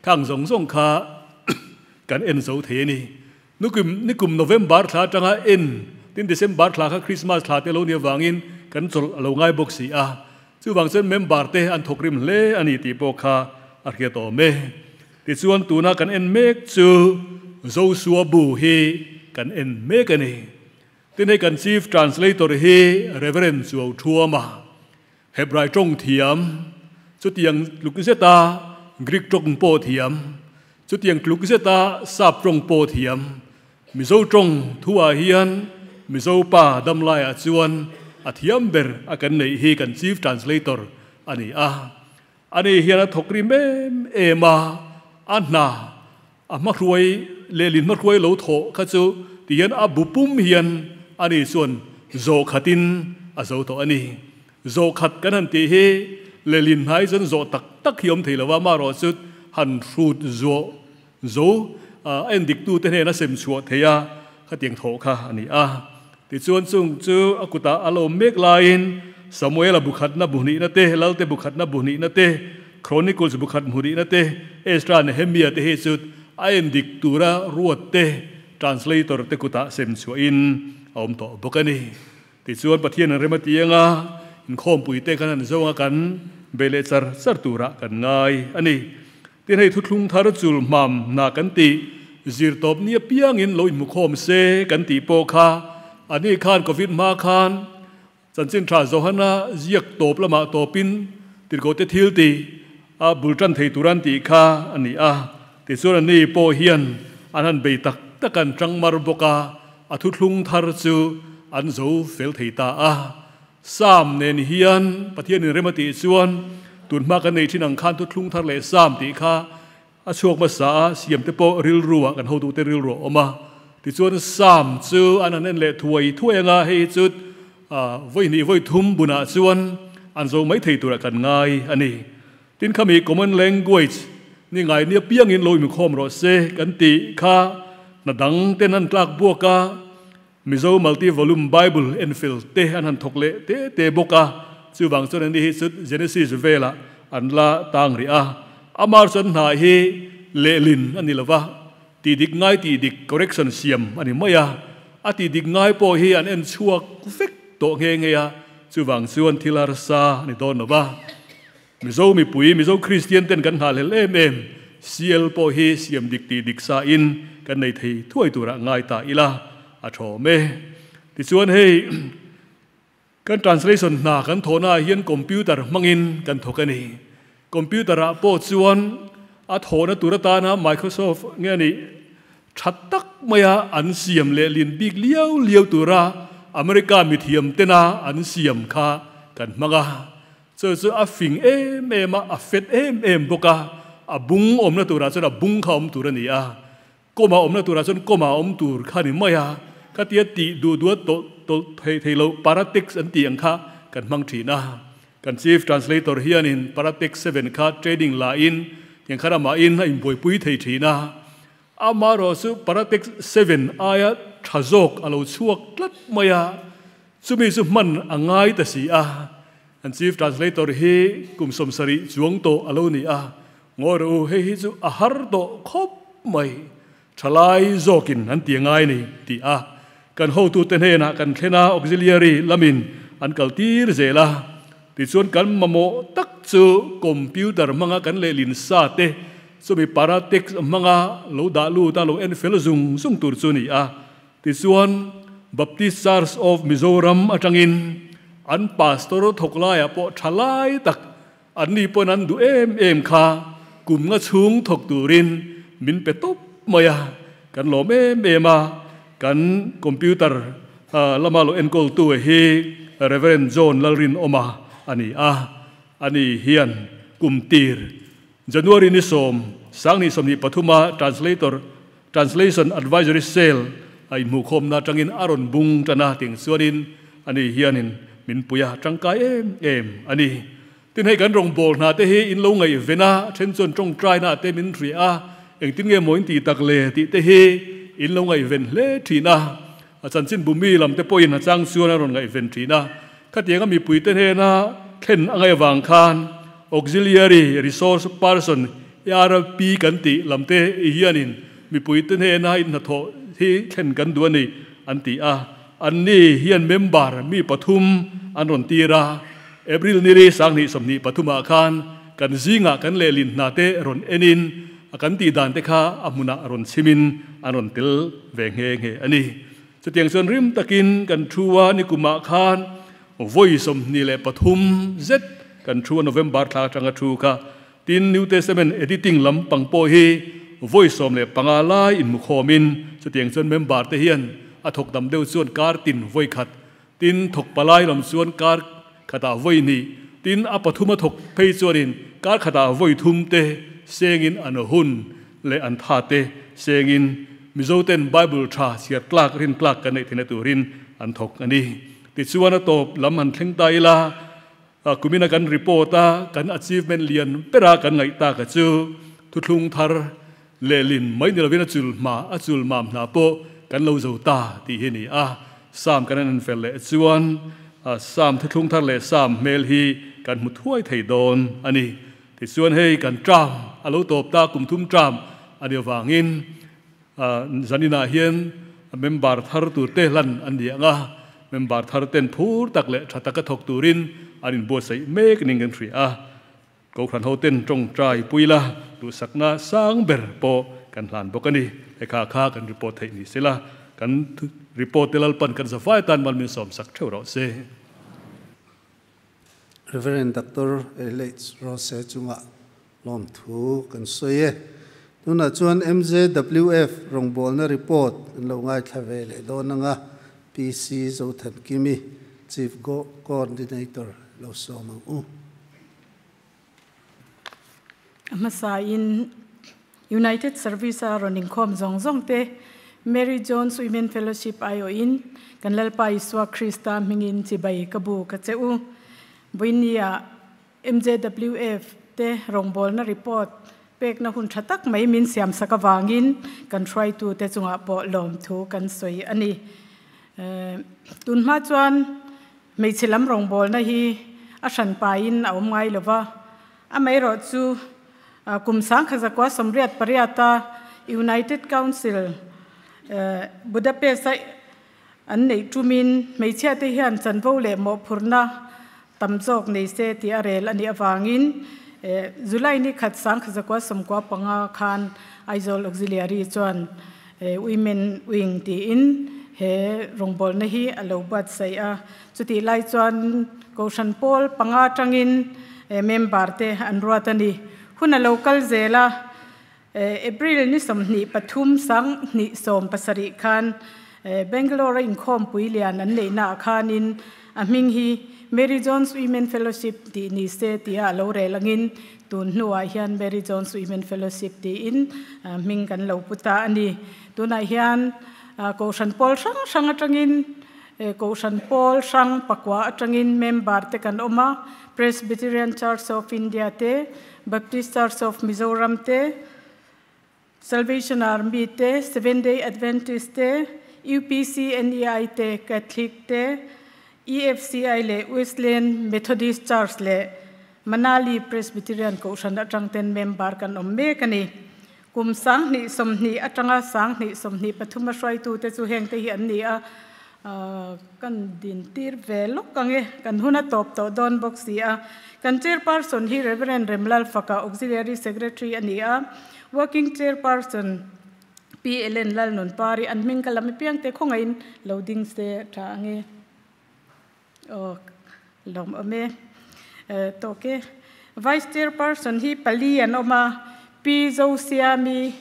khang zawng zawng kha kan en zo thei a ni. Nikum nikum November thla aṭanga en, tin December thla kha Christmas thla te lo nih avangin kan chawlh a lo ngai bawk si a. Chuvang chuan member te an thawkrim hle a ni tih pawh kha a hriat awm e. Tichuan tuna kan en mek chu Joshua bu hi kan en mek a ni. Tin hei kan Chief Translator hi Reverend Chuau Thuama, Hebrai tawng thiam, chutiang tluk zeta Greek tawng pawh thiam, chutiang tluk zeta Sap tawng pawh thiam, Mizo tawng thuah hian Mizo pa damlaiah chuan a thiam ber a kan neih hi kan Chief Translator a ni a. Ani hian a thawk rim em em a, a hna a hmahruai lehlin hmahruai lo thawh kha chu ti hian a bu pum hian ani chuan zawh khatin a zo tawh a ni. Zawh khat kan han tih hi lehlin hnai chuan zawh tak tak hi awm thei lo va, amaherawh chu han hrut zuah zo a endiktute hnena sem chhuah theih a khatiang thawh kha a ni a. Tichuan chung chu a kutah a lo mek laiin Samuela bu khatna bu hnihna te, Lalte bu khatna bu hnihna te, Chronicles bu khat hmu hnihna te, Ezra Nehemia te hi chu a en dik tura ruat te, translator te kutah sem chhuahin a awm tawh bawk a ni. Tichuan Pathian an rem a ti anga inkhawmpui te kan han zawng a kan bei leh char char turah kan ngai a ni. Tin hei thuthlung thar chul hmam hna kan tih zirtawp ni apiangin lo inhmukhawm se kan tih pawh kha a ni khan Covid hma khan chanchin tha Johana ziak tawp lamah tawpin tirhkohte thil tih a bul tan thei tur an tih kha a ni a. Tichuan a ni pawh hian an han bei tak tak an tang mar bawk a, a thuthlung thar chu an zo fel thei ta a. Sam nen hian Pathianin rem a tih chuan tun hma kan nei thin ang khan thuthlung thar leh Sam tih kha a chhuak hmasa a, siam te pawh rilru ah kan hotute rilru a awm a. Tichuan Sam chu an han en leh thuai thuai anga hei hi chu vawi hnih vawi thum bunah chuan an zo mai thei turah kan ngai a ni. Tin khami common language ni ngai ni piangin lo inkhawm rawh se kan tih kha hna dang ten an tlak buak a, Mizo Multi Volume Bible Enfield te an han thawk leh te te bawk a, chuvang chuan an ni hi chu Genesis velah an la tang rih a. Amah chuan hna hi lehlin a ni lova, tih dik ngai tih dik correction siam a ni mai a, a tih dik ngai pawh hi an en chhuak vek tawh nghe nghe a, chuvang chuan thil harsa a ni dawn lova. Mizo mipui, Mizo Kristian ten kan nghahhlelh em em, CL pawh hi siam dik tih dik sa in kan nei thei thuai turah ngai ta ila a thawm e. Tichuan hei kan translation hna kan thawhna ah hian computer hmangin kan thawk a ni. Computer ah pawh chuan a thawhna tur atana Microsoft nge a nih tha tak maia an siam leh lin bik liau liau tura America mithiam tena an siam kha kan hmang a. Chu chu a fing em em a, a fet em em bawk a, a bung awmna turah chuan a bung kha awm tur a ni a, kawma awmna turah chuan kawma awm tur kha a ni mai a, khatia tih duh duh a tawlh tawlh theih theih loh Paratext an tih ang kha kan hmang thin a. Kan Chief Translator hianin Paratext 7 kha training la in tiang khan amahin a inbuaipui thei thin a, amaherawh chu Paratext 7 aia tha zawk a lo chhuak tlat mai a, chumi chu hman a ngai ta si a. An Chief Translator hi kum 70 chuang tawh a lo ni a, ngawi rawh u, hei hi chu a har tawh khawp mai, thalai zawkin an ti ngai ni tih a kan hotute hnenah kan thlen a, auxiliary lamin an kal tir zel a, tichuan kan mamawh tak chu computer hmanga kan lehlin sa te chumi paratext hmanga lo dah lut a lo en fel zung zung tur chu ni a. Tichuan, Baptist Church of Mizoram atangin an pastor thawk laiah pawh tha lai tak anni pawn an duh em em kha kum nga chhung thawk turin min pe tawp mai a, kan lawm em em a, kan computer lama lo enkawltu hi Rev. John Lalrinawma a ni a, ani hian kum tir January ni sawm sang 23 a translator Translation Advisory Cell a inhmuhkhawmna atangin a rawn bung tan a, tiang chuanin ani hianin min pui a tangkai em em a ni. Tin hei kan rawngbâwl hna te hi in lo ngaihven a, then chuan tawngtaina te min hria a, engtin nge maw in tih tak le tih te hi in lo ngaihven hle thin a, a chanchin bumi lam te pawhin a chang chuan a rawn ngaihven thin a, khatianga mipui te hnena thlen a ngaih avang khan Auxiliary Resource Person, ARP, kan tih lam te hianin mipuite hnena inhnathawh hi thlen kan duh a ni, an ti a. Anni hian member mi pathum an rawn tir a. April nili 2023 ah khan kan zingah kan lehlin hna te rawn enin a kan tih dan te kha a hmunah rawn chhimin an rawn tel ve nghe nghe a ni. Chutiang chuan rim takin kan thu a, nikumah khan Vawi 23 zet kan thu a November thla atanga thu kha. Tin, New Testament editing lam pang pawh hi vawi 15 lai inhmukhawmin chutiang chuan member te hian a thawk dam deuh chuan kar tin vawi khat, tin thawk palai lam chuan kar khatah vawi hnih, tin a pathum a thawk phei chuanin kar khatah vawi thum te sengin an hun leh an tha te sengin Mizo ten Bible tha chhiar tlak rin tlak kan neih theihna turin an thawk a ni. Tichuan a tawp lam han thleng ta ila, kumina kan report a, kan achievement lian bera kan ngaih tak a chu thuthlung thar lehlin mai ni lovin a chul hma, a chul mam hna pawh kan lo zo ta tih hi a ni a. Sam kan han fel leh chuan Sam thuthlung thar leh Sam hmel hi kan hmu thuai thei dawn a ni. Tichuan hei kan term a lo tawp ta, kum thum term a ni avangin Zaninah hian member thar turte hlan an ni ang a, member thar ten phur tak leh tha taka thawk turin an inbuatsaih mek ning kan hria a. Kohhran ho ten tawngtai pui la, duhsakna sang ber pawh kan hlan bawk a ni. He kha kha kan report theih ni sela, kan report te Lalpan kan zavai atan mal min sawmsak theuh rawh se. Rev. Doctor Elage Rose chungah lawmthu kan sawi e. Tunah chuan MJWF rawngbawlna report an lo ngaithla ve leh dawn anga PC Zothankimi, Chief Coordinator lo sawm ang u. A hmasain United Service a rawn inkhawm zawng zawng te Mary Jones Women Fellowship aiawhin kan Lalpa Isua Krista hmingin chibai ka bu ka che u. Vawinia MJWF te. te rawngbawlna report pekna hun tha tak mai min siam sak avangin kan hruaitu te chungah pawh lawmthu kan sawi a ni. Tunhma chuan hmeichhe lam rawngbawlna hi a hran pain a awm ngai lova, amaherawhchu kum 1988-a United Council Budapest-a an neih tumin hmeichhia te hian chanvo leh mawhphurhna tam zawk nei se tih a rel a nih avangin July ni khat 1995 khan Aizawl Auxiliary chuan Women Wing tiin he rawngbawlna hi a lo buatsaih a. Chutih lai chuan Kohhran pawl panga atangin member te an ruat a ni. Hun a lo kal zel a, April ni 23 2017 khan Bangalore a inkhawmpui lian an neihnaah khanin a hming hi Mary Jones Women Fellowship tih ni se tia a lo rel angin tun hnuah hian Mary Jones Women Fellowship tiin hming kan lo pu ta a ni. Tunah hian Kohhran pawl hrang hrang atangin Kohhran pawl hrang pakua atangin member te kan awm a, Presbyterian Church of India te, Baptist Church of Mizoram te, Salvation Army te, Seventh Day Adventist te, UPC NEI te, Catholic te, EFCI leh Wesleyan Methodist Church leh Manali Presbyterian Kohhran atang ten member kan awm mek a ni. Kum 2020 atanga 2023 a hruaitu te chu heng te hi an ni a, kan din tir ve lawk ang e, kan hun a tawp tawh dawn bawk si a. Kan Chairperson hi Rev. Remlal Faka, Auxiliary Secretary a ni a, Working Chairperson Pi Ellen Lalnunpari an hming ka lam apiang te khawngaihin lo ding se tha ang e. Aw lawm awm e. Tawk e. Vice Chairperson hi pali an awm a, Pi Zosiami,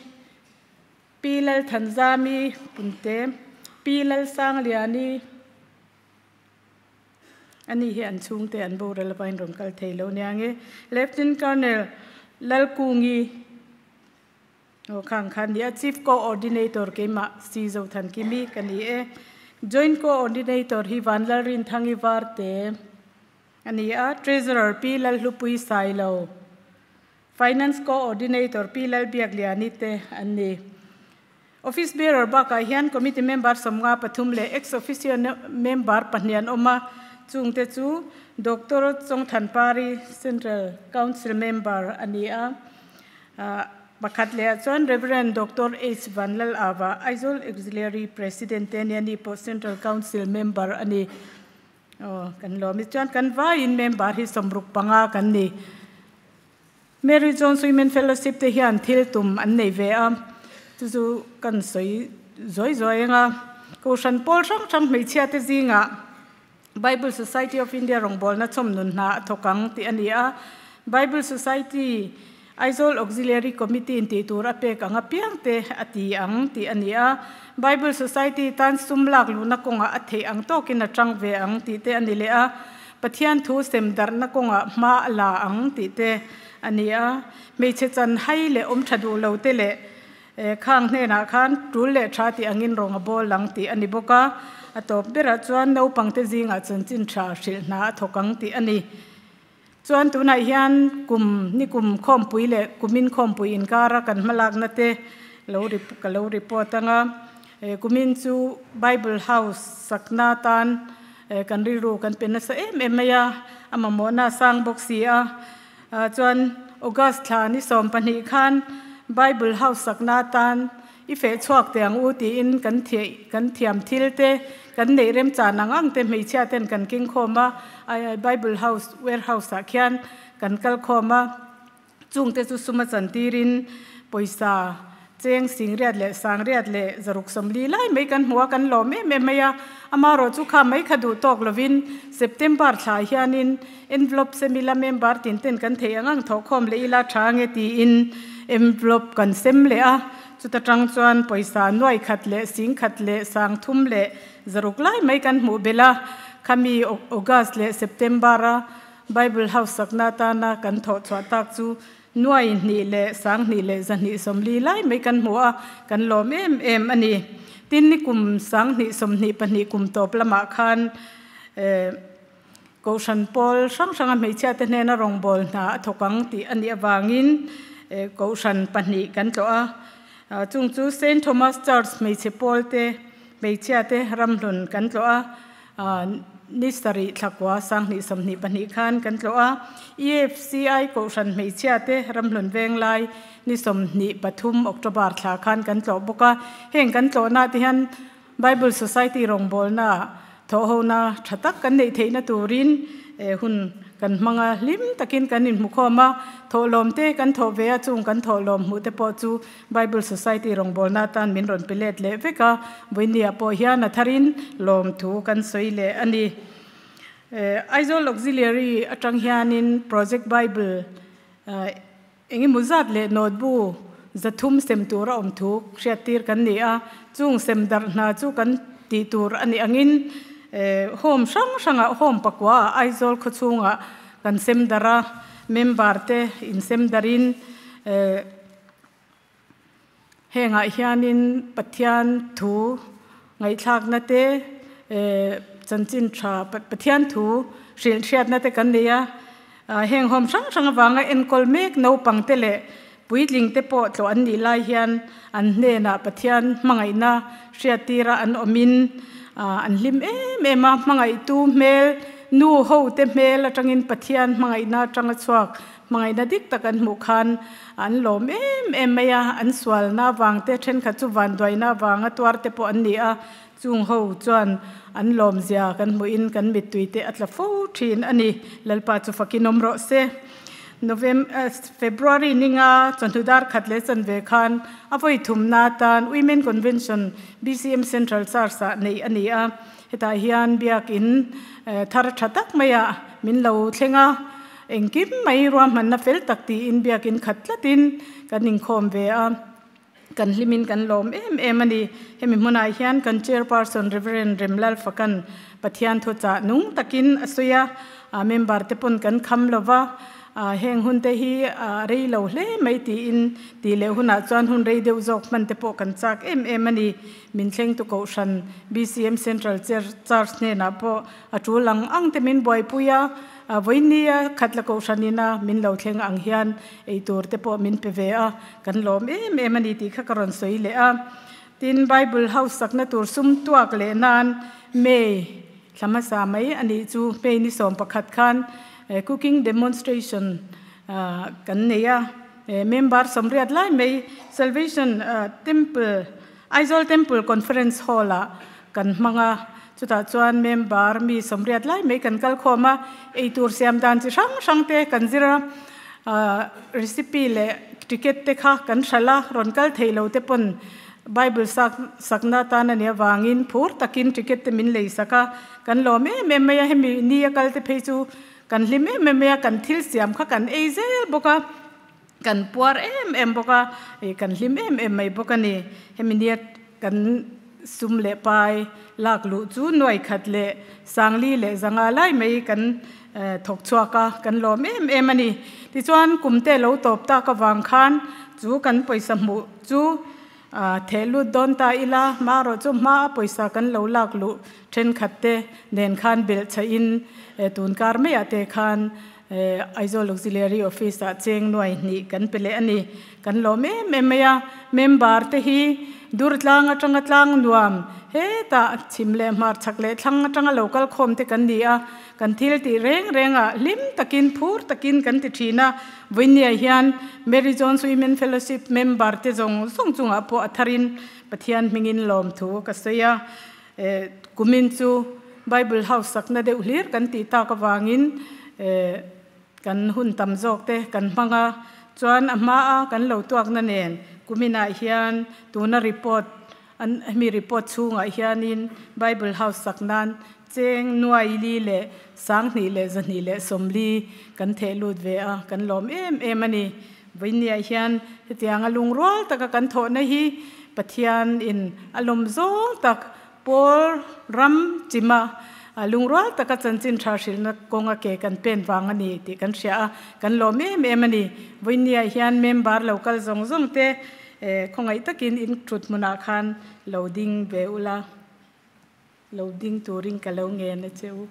Pi Lalthanzami Punte, Pi Lalsangliani, ani hi an chhungte an boral avain rawn kal thei lo nia nge, Lieutenant Colonel Lalkungi, Aw khang kha nia Chief Coordinator keimah Si Zothan Kimi ka ni e. Joint Coordinator hi Vanlalrin Thangi Varte a ni a, Treasurer Pi Lalhlupui Sailo, Finance Coordinator Pi Lalbiakliani te an ni. Office Bearer bakah hian Committee Member 53 leh Ex Officio Member pahnih an awm a, chungte chu Doctor Chawngthanpari, Central Council Member a ni a. Pakhat leh ah chuan Rev. Doctor H. Vanlal Ava, Aizawl Auxiliary President te a ni, ani pawh Central Council Member a ni. Aw, kan lawm i chuan kan vaiin member hi 65 kan ni. Mary Jones Women Fellowship te hian thil tum an nei ve a, chu chu kan sawi zuai zuai ang a. Kohhran pawl hrang hrang hmeichhia te zingah Bible Society of India rawngbawlna chawmnun hna a thawk ang tih a ni a. Bible Society Aizawl Auxiliary Committee in tih tur a pek ang apiang te a ti ang tih a ni a. Bible Society tan sum lak luhna kawngah a theih ang tawkin a tang ve ang tih te a ni leh a. Pathian thu sem darhna kawngah hma a la ang tih te a ni a. Hmeichhe chan hai leh awm tha duh lo te leh Khang hnenah khan tul leh tha tih angin rawng a bawl ang tih a ni bawk a, a tawp berah chuan naupangte zingah chanchin tha hrilh hna a thawk ang tih a ni. Chuan tunah hian kum ni kum khawmpui leh kumin khawmpui inkara kan hmalakna te lo ka lo report ang a, kumin chu Bible House sakna atan kan rilru kan pe nasa em em mai a, a mamawhna a sang bawk si a. Chuan August thla ni 12 khan Bible House sakna atan i feh chhuak teh ang u tiin kan kan thiam thil te kan neih remchan ang ang te hmeichhia ten kan keng khawm a, Bible House warehouse ah khian kan kal khawm a, chungte chu suma chantirin pawisa Cheng singriat leh sangriat leh zaruk sawmli lai mai kan hmu a, kan lawm em em mai a. Amaherawh chu kha mai kha duh tawk lovin September thla hianin envelope sem ila member tin ten kan theih ang ang thawhkhawm leh ila tha ange tiin envelope kan sem leh a. Chuta tang chuan pawisa nuai khat leh sing khat leh sang thum leh zaruk lai mai kan hmuh belh a. Khami August leh September a Bible House sakna atana kan thawh chhuah tak chu Nuai hnih leh sang hnih leh zahnih sawmli lai mai kan hmu a, kan lawm em em a ni. Tin, ni kum 2024 kum tawp lamah khan eh Kohhran pawl hrang hranga hmeichhia te hnena rawngbâwl hna a thawk ang tih a nih avangin kohhran pahnih kan tlawh a. Chung chu Saint Thomas Church hmeichhe pawl te, hmeichhia te ramhlun kan tlawh a. Ni sarih thlakua sanghnih 22 khan kan tlawh a. EFCI kohhran hmeichhia te ramhlun venglai ni 23 October thla khan kan tlawh bawk a. Heng kan tlawhna te hian Bible Society rawngbawlna thawhhona tha tak kan neih theihna turin hun kan hmanga hlim takin kan inhmukhawm a. Thawhlawm te kan thawh ve a, chung kan thawhlawm hmuh te pawh chu Bible Society rawngbawlna atan min rawn pe let leh vek a. Vawinia pawh hian a tharin lawm thu kan sawi leh a ni. Aizawl Auxiliary atang hianin Project Bible Engemaw zat leh notbu 300 sem tur a awm thu hriattir kan ni a, chung sem darh hna chu kan tih tur a nih angin home hrang hrangah home pakuaah Aizawl khawchhungah kan sem darh a, member te insem darhin hengah hianin Pathian thu ngaihthlakna te chanchin tha Pathian thu hrilh hriatna te kan nei a, heng home hrang hrang avanga enkawl mek naupang te leh puitling te pawh tlawh an nih lai hian an hnenah Pathian hmangaihna hriattira an awmin an hlim em em a, hmangaihtu hmel nu ho te hmel atangin Pathian hmangaihna atanga chhuak Hmangaihna dik tak an hmuh khan an lawm em em mai a, an sualna avang te thenkhat chu vanduaina avanga tuar te pawh an ni a, chung ho chuan an lawmzia kan hmuhin kan mittui te a tla fo thin a ni. Lalpa chu fakin awm rawh se. November, February ninga chawhnu dar khat leh chanve khan a vawi thumna atan Women Convention BCM Central Church ah neih a ni a, hetah hian biakin thar tha tak maiah min lo thleng a. Engkim mai ruahmanna fel tak tiin biakin khat tlatin kan inkhawm ve a, kan hlimin kan lawm em em a ni. Hemi hmunah hian kan Chairperson Rev. Remlal Fakan Pathian thuchah nung takin a sawi a, member te pawn kan kham lo va, heng hun te hi a rei lo hle mai tiin tih leh hunah chuan hun rei deuh zawk hman te pawh kan chak em em a ni. Min thlengtu Kohhran BCM Central Church hnenah pawh a tul ang ang te min buaipui a, Vawinia khatla kohhran ina min lo thleng ang hian ei tur te pawh min pe ve a, kan lawm em em a ni tih kha ka rawn sawi leh a. Tin, Bible house sakna tur sum tuak leh nan May thla hmasa mai a nih chu May ni 11 khan cooking demonstration kan nei a, member 80 lai mai Salvation Temple Aizawl Temple Conference Hall ah kan hmang a, chutah chuan member mi 80 lai mai kan kal khawm a, eitur siam dan chi hrang hrang te kan zir a, recipe leh ticket te kha kan hralh a, rawn kal thei lo te pawn Bible sak sakna atan a nih avangin phur takin ticket te min lei sak a, kan lawm em em mai a, hemi ni a kal te phei chu kan hlim em em mai a, kan thil siam kha kan ei zel bawk a. Kan puar em em bawk a, kan hlim em em mai bawk a ni. Hemi nia kan sum leh pai lak luh chu nuai khat leh sangli leh zanga lai mai kan thawk chhuak a, kan lawm em em a ni. Tichuan kum te lo tawp tak avang khan chu kan pawisa hmuh chu theh lut dawn ta ila, marawh chu hma a pawisa kan lo lak luh thenkhat te nen khan belh chhaih in tun kar maiah te khan Aizawl Auxiliary Office ah cheng nuai hnih kan pe leh a ni. Kan lawm em em mai a, member te hi dur tlang atanga tlang nuam hetah chhim leh hmar chhak leh thlang atanga lo kal khawm te kan ni a, kan thil tih reng reng ah hlim takin phur takin kan ti thin a, Vawinia hian Mary Jones Women Fellowship member te zawng zawng chungah pawh a tharin Pathian hmingin lawmthu ka sawi a. Kumin chu Bible House sakna deuh hlir kan tih tak avangin kan hun tam zawk te kan hmang a, chuan a hmaa kan lo tuakna nen kuminah hian tuna report an hemi report chhungah hianin Bible House sak nan cheng nuai li leh 1240 kan theh lut ve a, kan lawm em em a ni. Vawinia hian hetianga lungrual taka kan thawhna hi Pathian in a lawm zawng tak pawl ram chima lungrual taka chanchin tha hrilhna kawnga ke kan pen vang a ni tih kan hria a, kan lawm em em a ni. Vawinia hian member lo kal zawng zawng te khawngaih takin in thut hmunah khan lo ding ve ula. Lo ding turin ka lo ngen a che u.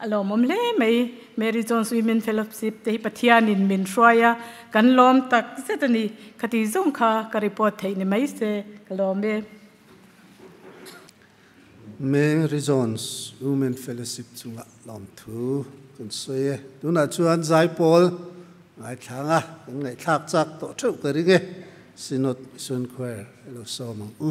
Alomom le mai Mary Jones Women Fellowship te hi Pathianin min hruaia kan lawm tak zet a ni. Khati zawng kha ka report theih ni mai se ka lawm e. Mary Jones Women Fellowship chunga lawmthu kan sawi e. Tunah chuan Zaipawl ngaithlang a, kan ngaihthlak chak tawh theuh ka ring e. Synod Mission Choir elo sawm ang u.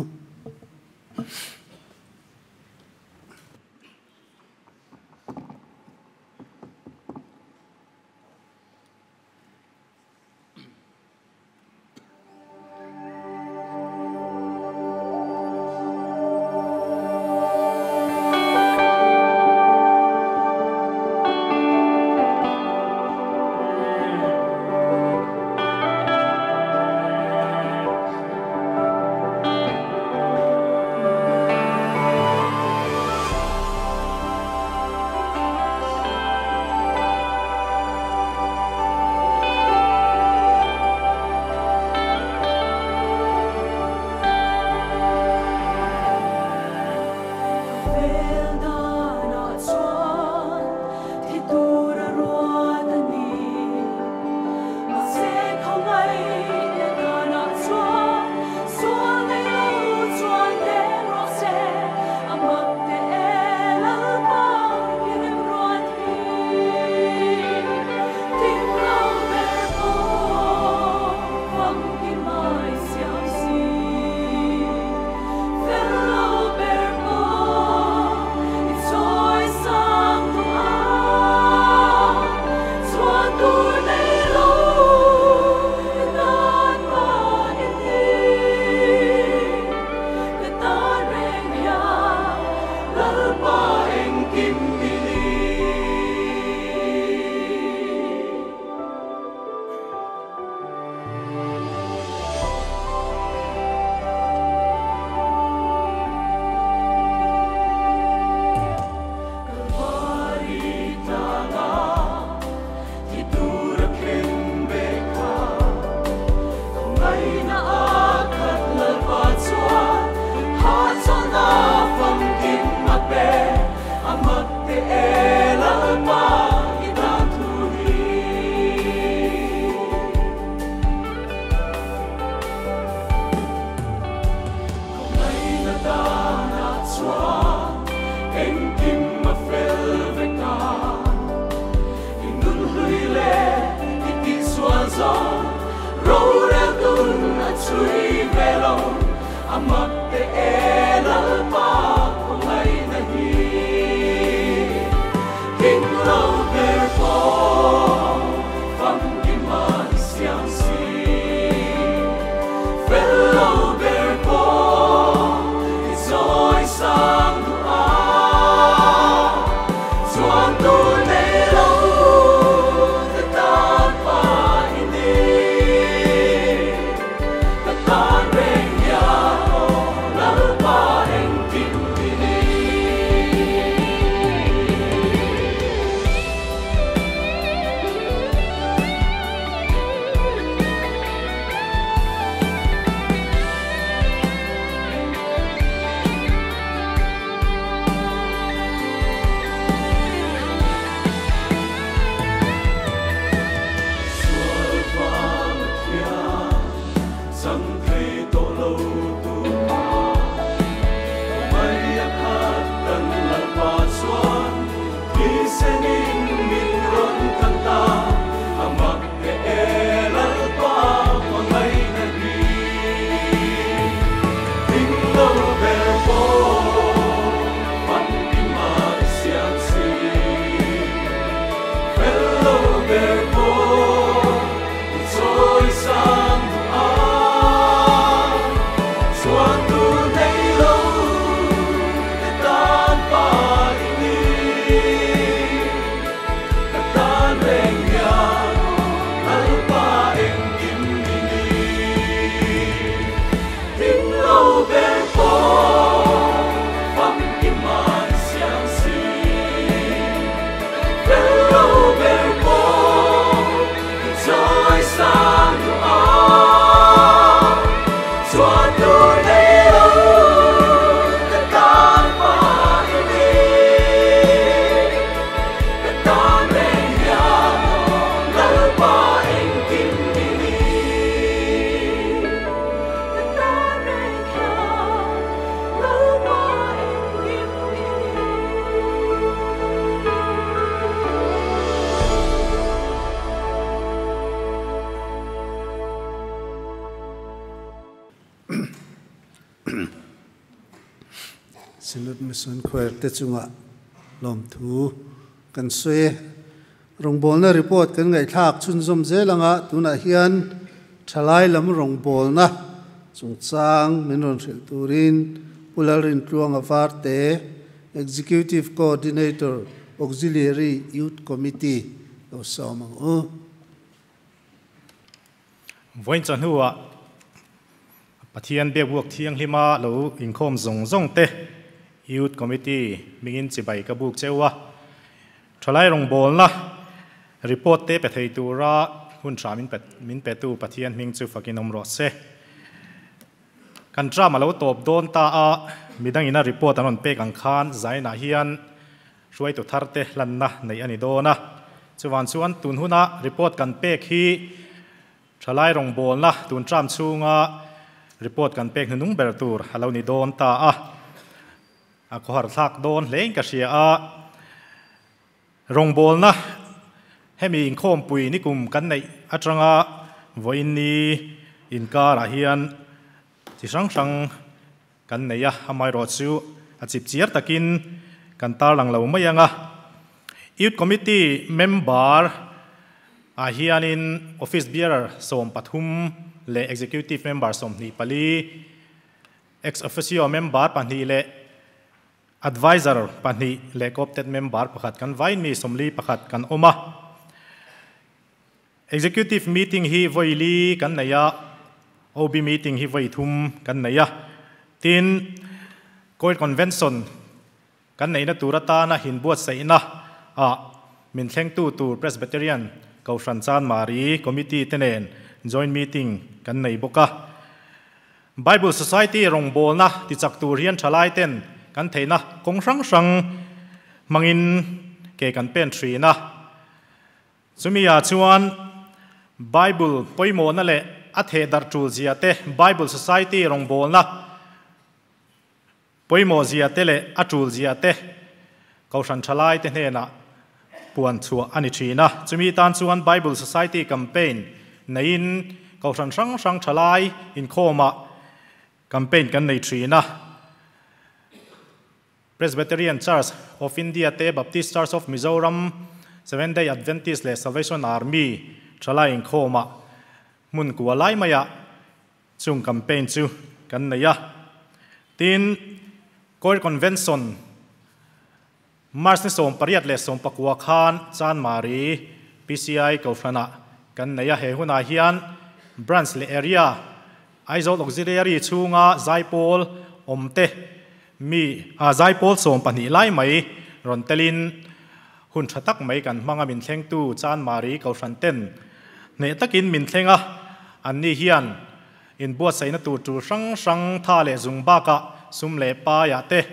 Lalpa Synod Mission Choir te chunga lawmthu kan sawi e. Rawngbawlna report kan ngaihthlak chhunzawm zel anga tunah hian thalai lam rawngbawlna chungchang min rawn hrilh turin Pu Lalrintluanga Varte, Executive Coordinator, Auxiliary Youth Committee lo sawm ang u. Vawiin chawhnuah Pathian biakbuak thianghlima lo inkhawm zawng zawng te Youth Committee hmingin chibai ka buk cheu a, thalai rawngbawlna report te pe thei tura hun tha min petu Pathian hming chu fakin awm rawh se. Kan tram a lo tawp dawn ta a, midangin a report an rawn pek ang khan Zainah hian Hruaitu tharte hlanna neih a ni dawn a, chuvang chuan tun huna report kan pek hi thalai rawngbawlna tun tram chhunga report kan pek hnunung ber tur a lo ni dawn ta a, a khawhar thlak dawn hlein ka hria a. Rawngbawlna hemi inkhawmpui nikum kan neih atanga vawiin ni inkarah hian chi hrang hrang Kan nei a, amaherawh chu a chip chiar takin kan tarlang lo mai ang a. Youth Committee member ah hianin Office Bearer 13 leh Executive Member 24, Ex Officio Member pahnih leh Adviser pahnih leh Co-opted Member pakhat kan vain mi 41 kan awm a. Executive meeting hi vawi li kan nei a, OB meeting hi vawi thum kan nei a. Tin, Court Convention kan neihna tur atana hinbuatsaihna ah min thlengtu tur Presbyterian Kohhran Chanmari Committee te nen joint meeting kan nei bawk a. Bible Society rawngbawlna tichak tur hian thalai ten kan theihna kawng hrang hrang hmangin ke kan pen thin a. Chumi ah chuan Bible pawimawhna leh a thehdarh tul zia te, Bible Society rawngbawlna pawimawh zia te leh a tul zia te Kohhran thalai te hnenah puan chhuah a ni thin a. Chumi tan chuan Bible Society campaign neiin Kohhran hrang hrang thalai inkhawmah campaign kan nei thin a. Presbyterian Church of India te, Baptist Church of Mizoram, Seventh Day Adventist leh Salvation Army thalai inkhawmah hmun kua lai maiah chung campaign chu kan nei a. Tin, Choir Convention March ni 18 leh 19 khan Chanmari PCI Kohhranah kan nei a. He hunah hian Branch leh Area Aizawl Auxiliary chhunga zaipawl awmte Mi a zaipawl 12 lai mai rawn telin hun tha tak mai kan hmang a, min thlengtu Chanmari Kohhran ten hneh takin min thleng a, anni hian inbuatsaihna tur tul hrang hrang tha leh zung bakah sum leh paiah te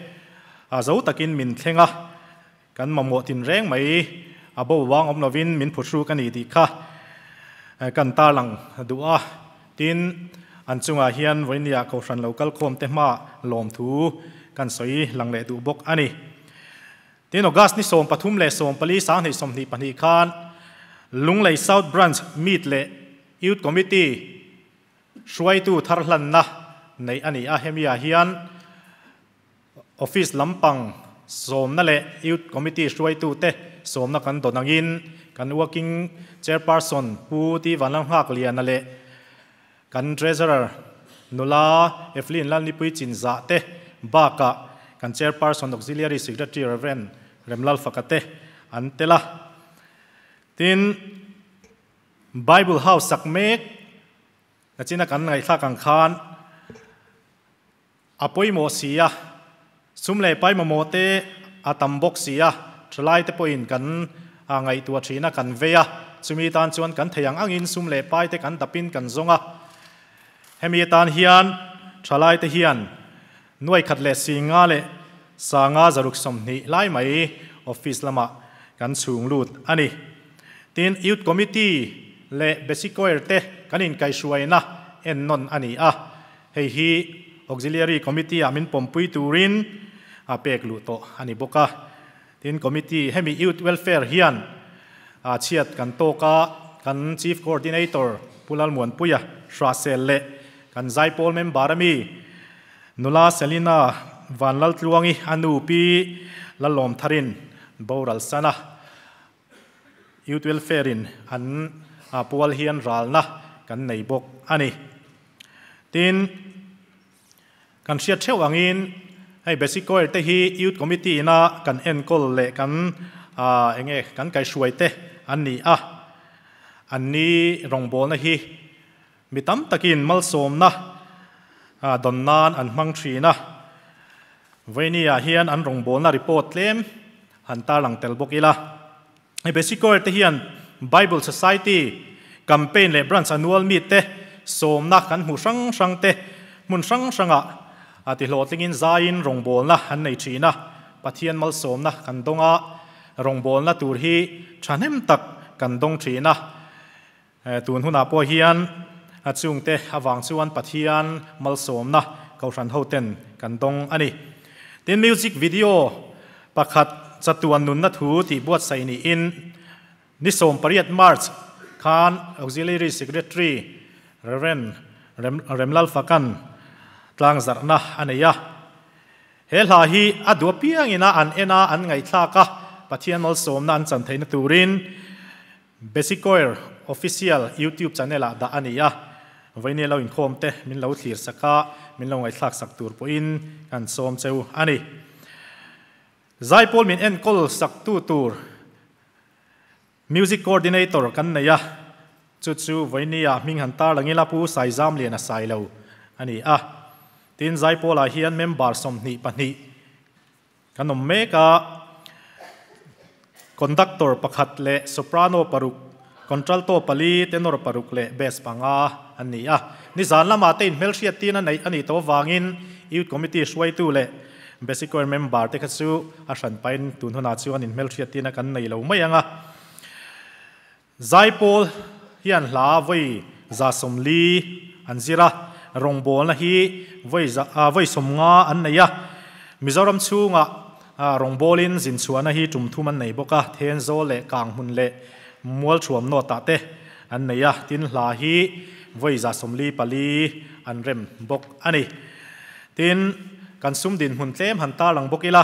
a zo takin min thleng a, kan mamawh tinreng mai a bo vang awm lovin min phuhruk a ni tih kha kan tarlang duh a. Tin, an chungah hian vawinia Kohhran lo kalkhawm te hma lawmthu kan sawi lang leh duh bawk a ni. Tin, August ni 13 leh 14 2022 khan Lunglei South Branch Meet leh Youth Committee hruaitu thar hlanna neih a ni a, hemiah hian Office lampang sawmna leh Youth Committee hruaitute sawmna kan dawn angin kan Working Chairperson Pu T Vanlalnghakliana leh kan Treasurer nula Evelyn Lalnipui Chinzah te bakah kan Chairperson Auxiliary Secretary Rev Remlalfaka te an tel a. Tin, Bible House sak mek nachina kan ngaihthlak ang khan A pawimawh si a, sum leh pai mamawh te a tam bawk si a, thalai te pawhin kan ngaihtuah thin a, kan vei a, chumi tan chuan kan thei ang angin sum leh pai te kan dapin kan zawng a. Hemi atan hian thalai te hian nuai khat leh singa leh sanga zaruk 20 lai mai office lamah kan chhung lut a ni. Tin, Youth Committee leh Basic Choir te kan inkaihhruaina ennawn a ni a. Hei hi Auxiliary Committee-ah min pawmpui turin a pek luh tawh a ni bawk a. Tin, Committee hemi Youth Welfare hian a chhiat kan tawk a, kan Chief Coordinator Pu Lalmuanpuia Hrahsel leh kan Zaipawl member ami Nula Selina Vanlaltluangi a nu Pi Lalawmtharin boral sana Youth Welfare in an pual hian ralna kan nei bawk a ni. Tin, kan hriat theuh angin hei Basic Choir te hi Youth Committee ina kan enkawl leh kan enge kan kaihhruai te an ni a, an ni rawngbawlna hi Mi tam takin malsawmna dawn nan an hmang thin a, Vawinia hian an rawngbawlna report tlem han tarlang tel bawk ila. Hei Basic-Choir te hian Bible Society campaign leh branch annual meet te sawmna kan hmuh hrang hrang te hmun hrang hrangah tihlawhtlingin zaiin rawngbawlna an nei thin a, Pathian malsawmna kan dawng a, rawngbawlna tur hi thahnem tak kan dawng thin a. Tun hunah pawh hian a chungte avang chuan Pathian malsawmna Kohhran hoten kan dawng a ni. Tin, music video pakhat Chatuan Nunna Thu tih buatsaih niin ni 18 March khan Auxiliary Secretary Rev. Remlalfakan tlangzarhna a nei a. He hla hi a duh apiangin a an en a, an ngaihthlak a, Pathian malsawmna an chan theihna turin Basic Choir Official YouTube channel ah dah a ni a, vawinia lo inkhawm te min lo thlir sak a, min lo ngaihthlak sak tur pawhin kan sawm cheu a ni. Zaipawl min enkawl sak tu tur Music Coordinator kan nei a, chu chu vawinia hming han tar langin a Pu Saizamliana Sailo a ni a. Tin, Zaipawl ah hian member 22 Kan awm mek a, conductor pakhat leh soprano paruk, contralto pali, tenor paruk leh bass panga an ni a. Nizan lamah te inhmelhriat tin a neih a nih tawh avangin Youth Committee hruaitu leh Basic Choir member te kha chu a hran pahin tun hunah chuan inhmelhriat tin a kan nei lo mai ang a. Zaipawl hian hla vawi 140 an zir a, rawngbawlna hi vawi vawi 50 an nei a. Mizoram chhungah rawngbawlin zinchhuahna hi tum thum an nei bawk a, Thenzawl leh Kanghmun leh Mualthuam North-ah te an nei a, tin hla hi vawi 44 an rem bawk a ni. Tin, kan sum dinhmun tlem han tarlang bawk ila.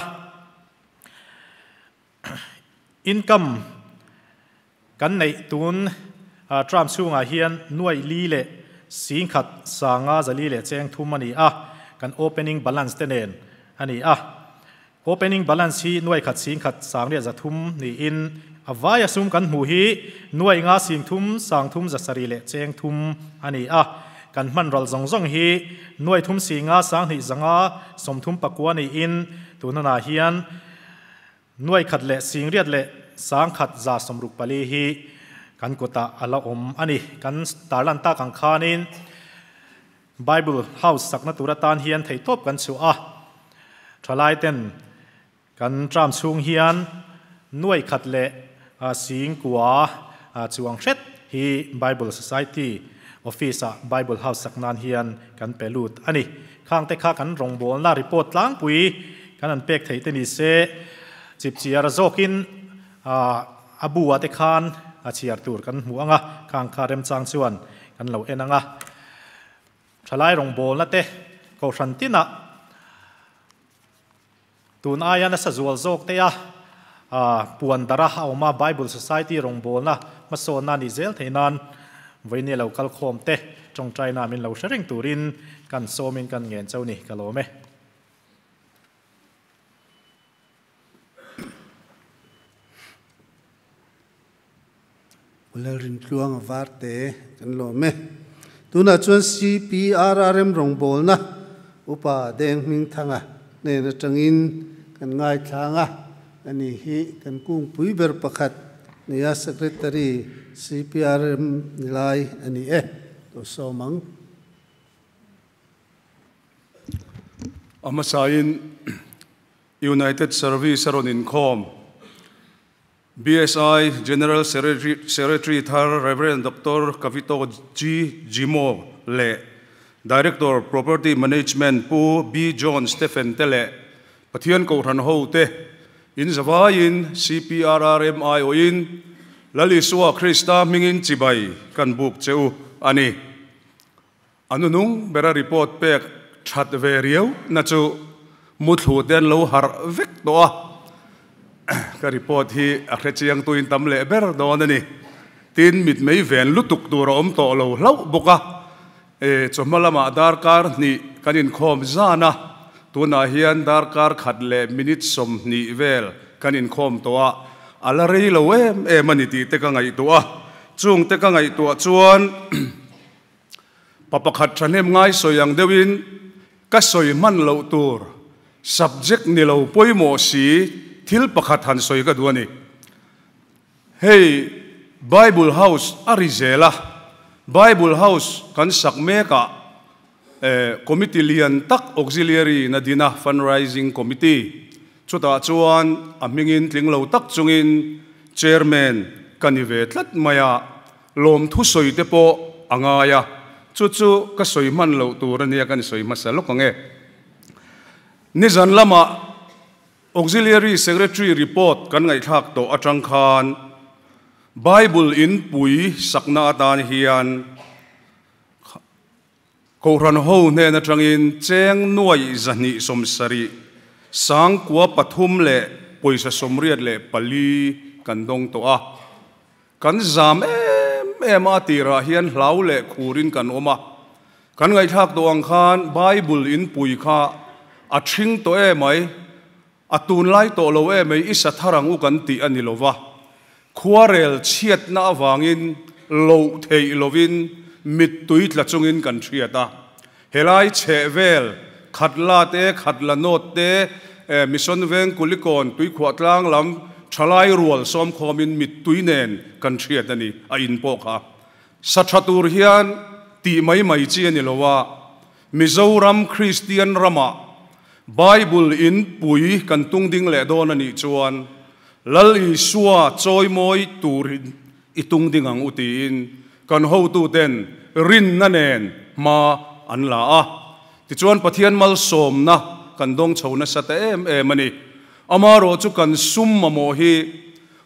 Income kan neih tun term chhungah hian nuaih li leh singkhat sanga zali leh cheng thum a ni a, kan opening balance te nen a ni a. Opening balance hi nuaih khat singkhat sang riat zathum niin a vaia sum kan hmuh hi nuaih nga sing thum sang thum zasarih leh cheng thum a ni a. Kan hman ral zawng zawng hi nuaih thum singa sanghnih zanga sawmthum pakua niin tun hunah hian Nuai khat leh singriat leh sangkhat 164 hi kan kutah a la awm a ni. Kan tarlan tak ang khanin Bible House sakna tur atan hian theihtawp kan chhuah a. Thalaiten kan tram chhung hian nuai khat leh singkua chuang hret hi Bible Society Office-ah Bible House sak nan hian kan pe lut a ni. Khangte kha kan rawngbawlna report tlangpui kan han pek theih te ni se, chipchiar zawkin a bu ah te khan a chhiar tur kan hmu ang a, khang kha remchang chuan kan lo en ang a. Thalai rawngbawlna te Kohhran tinah Tun aia nasa zual zawk te a puan darh a a awm a, Bible Society rawngbawlna hmasawnna a nih zel theih nan vawinia lo kal khawm te tawngtaina min lo hre reng turin kan sawmin kan ngen chau ni ka lawm e. Lalrintluang a var te kan lawm e. Tunah chuan CPRRM rawngbawlna Upa Deng Hmingthanga hnen atangin kan ngaithlang a, ani hi kan kungpui ber pakhat nia Secretary CPRM ni lai a ni e. Lo sawm ang. A hmasain United Service a rawn inkhawm. BSI General Secretary thar Rev. Doctor Kavito G. Jimo leh Director Property Management Pu B. John Stephen te leh Pathian Kohhran ho te in zavaiin CPRRM aiawhin Lal Isua Krista hmingin chibai kan buk che u a ni. A nunung bera report pek that ve riau na chu Muthlu te an lo harh vek tawh a, ka report hi a hre chiang tuin tam leh ber dawn a ni. Tin, mitmei ven lutuk tur a awm tawh lo hlauh bawk a, e, chawhma lamah darkar hnih kan inkhawm zan a, tunah hian darkar khat leh minute 20 vel kan inkhawm tawh a, a la rei lo em em a ni tih te ka ngaihtuah a, chung te ka ngaihtuah chuan Pa pakhat thahnem ngai sawi ang deuhin ka sawi hman loh tur subject ni lo pawimawh si thil pakhat han sawi ka duh a ni. Hei Bible House a ri zel a, Bible House kan sak mekah committee lian tak auxiliary in a din a, fundraising committee, chutah chuan a hmingin tling lo tak chungin chairman ka ni ve tlat mai a, Lawmthu sawi te pawh a ngai a, chu chu ka sawi hman loh tur a nia kan sawi hmasa lawk ang e. Nizan lama Auxiliary Secretary report kan ngaihthlak tawh atang khan Bible inpui sakna atan hian Kohhran ho hnen atangin cheng nuai 270, 93 leh pawisa 84 kan dawng tawh a. Kan zam em em a, a tirah hian hlau leh khurin kan awm a. Kan ngaihthlak tawh ang khan Bible inpui kha a ṭhing tawh e mai, a tunlai tawh lo e mai, i sa thar ang u kan tih a ni lo va. Khuarel chhiatna avangin loh theih lovin mittui tla chungin kan hriat a. Helai chheh vel Khatla te, Khatla North te, Mission Veng Kulikawn tuikhuah tlang lam thalai rual sawmkhawmin mittui nen kan hriat a ni, a in pawh kha. Sa tha tur hian tih mai mai chi a ni lo a, Mizoram Kristian ramah Bible in pui kan tung ding leh dawn a nih chuan Lal Isua chawimawi turin i tung ding ang u tiin kan hotuten rinna nen hma an la a. Tichuan Pathian malsawmna kan dawng chho nasa ta em em a ni. Amaherawh chu kan sum mamawh hi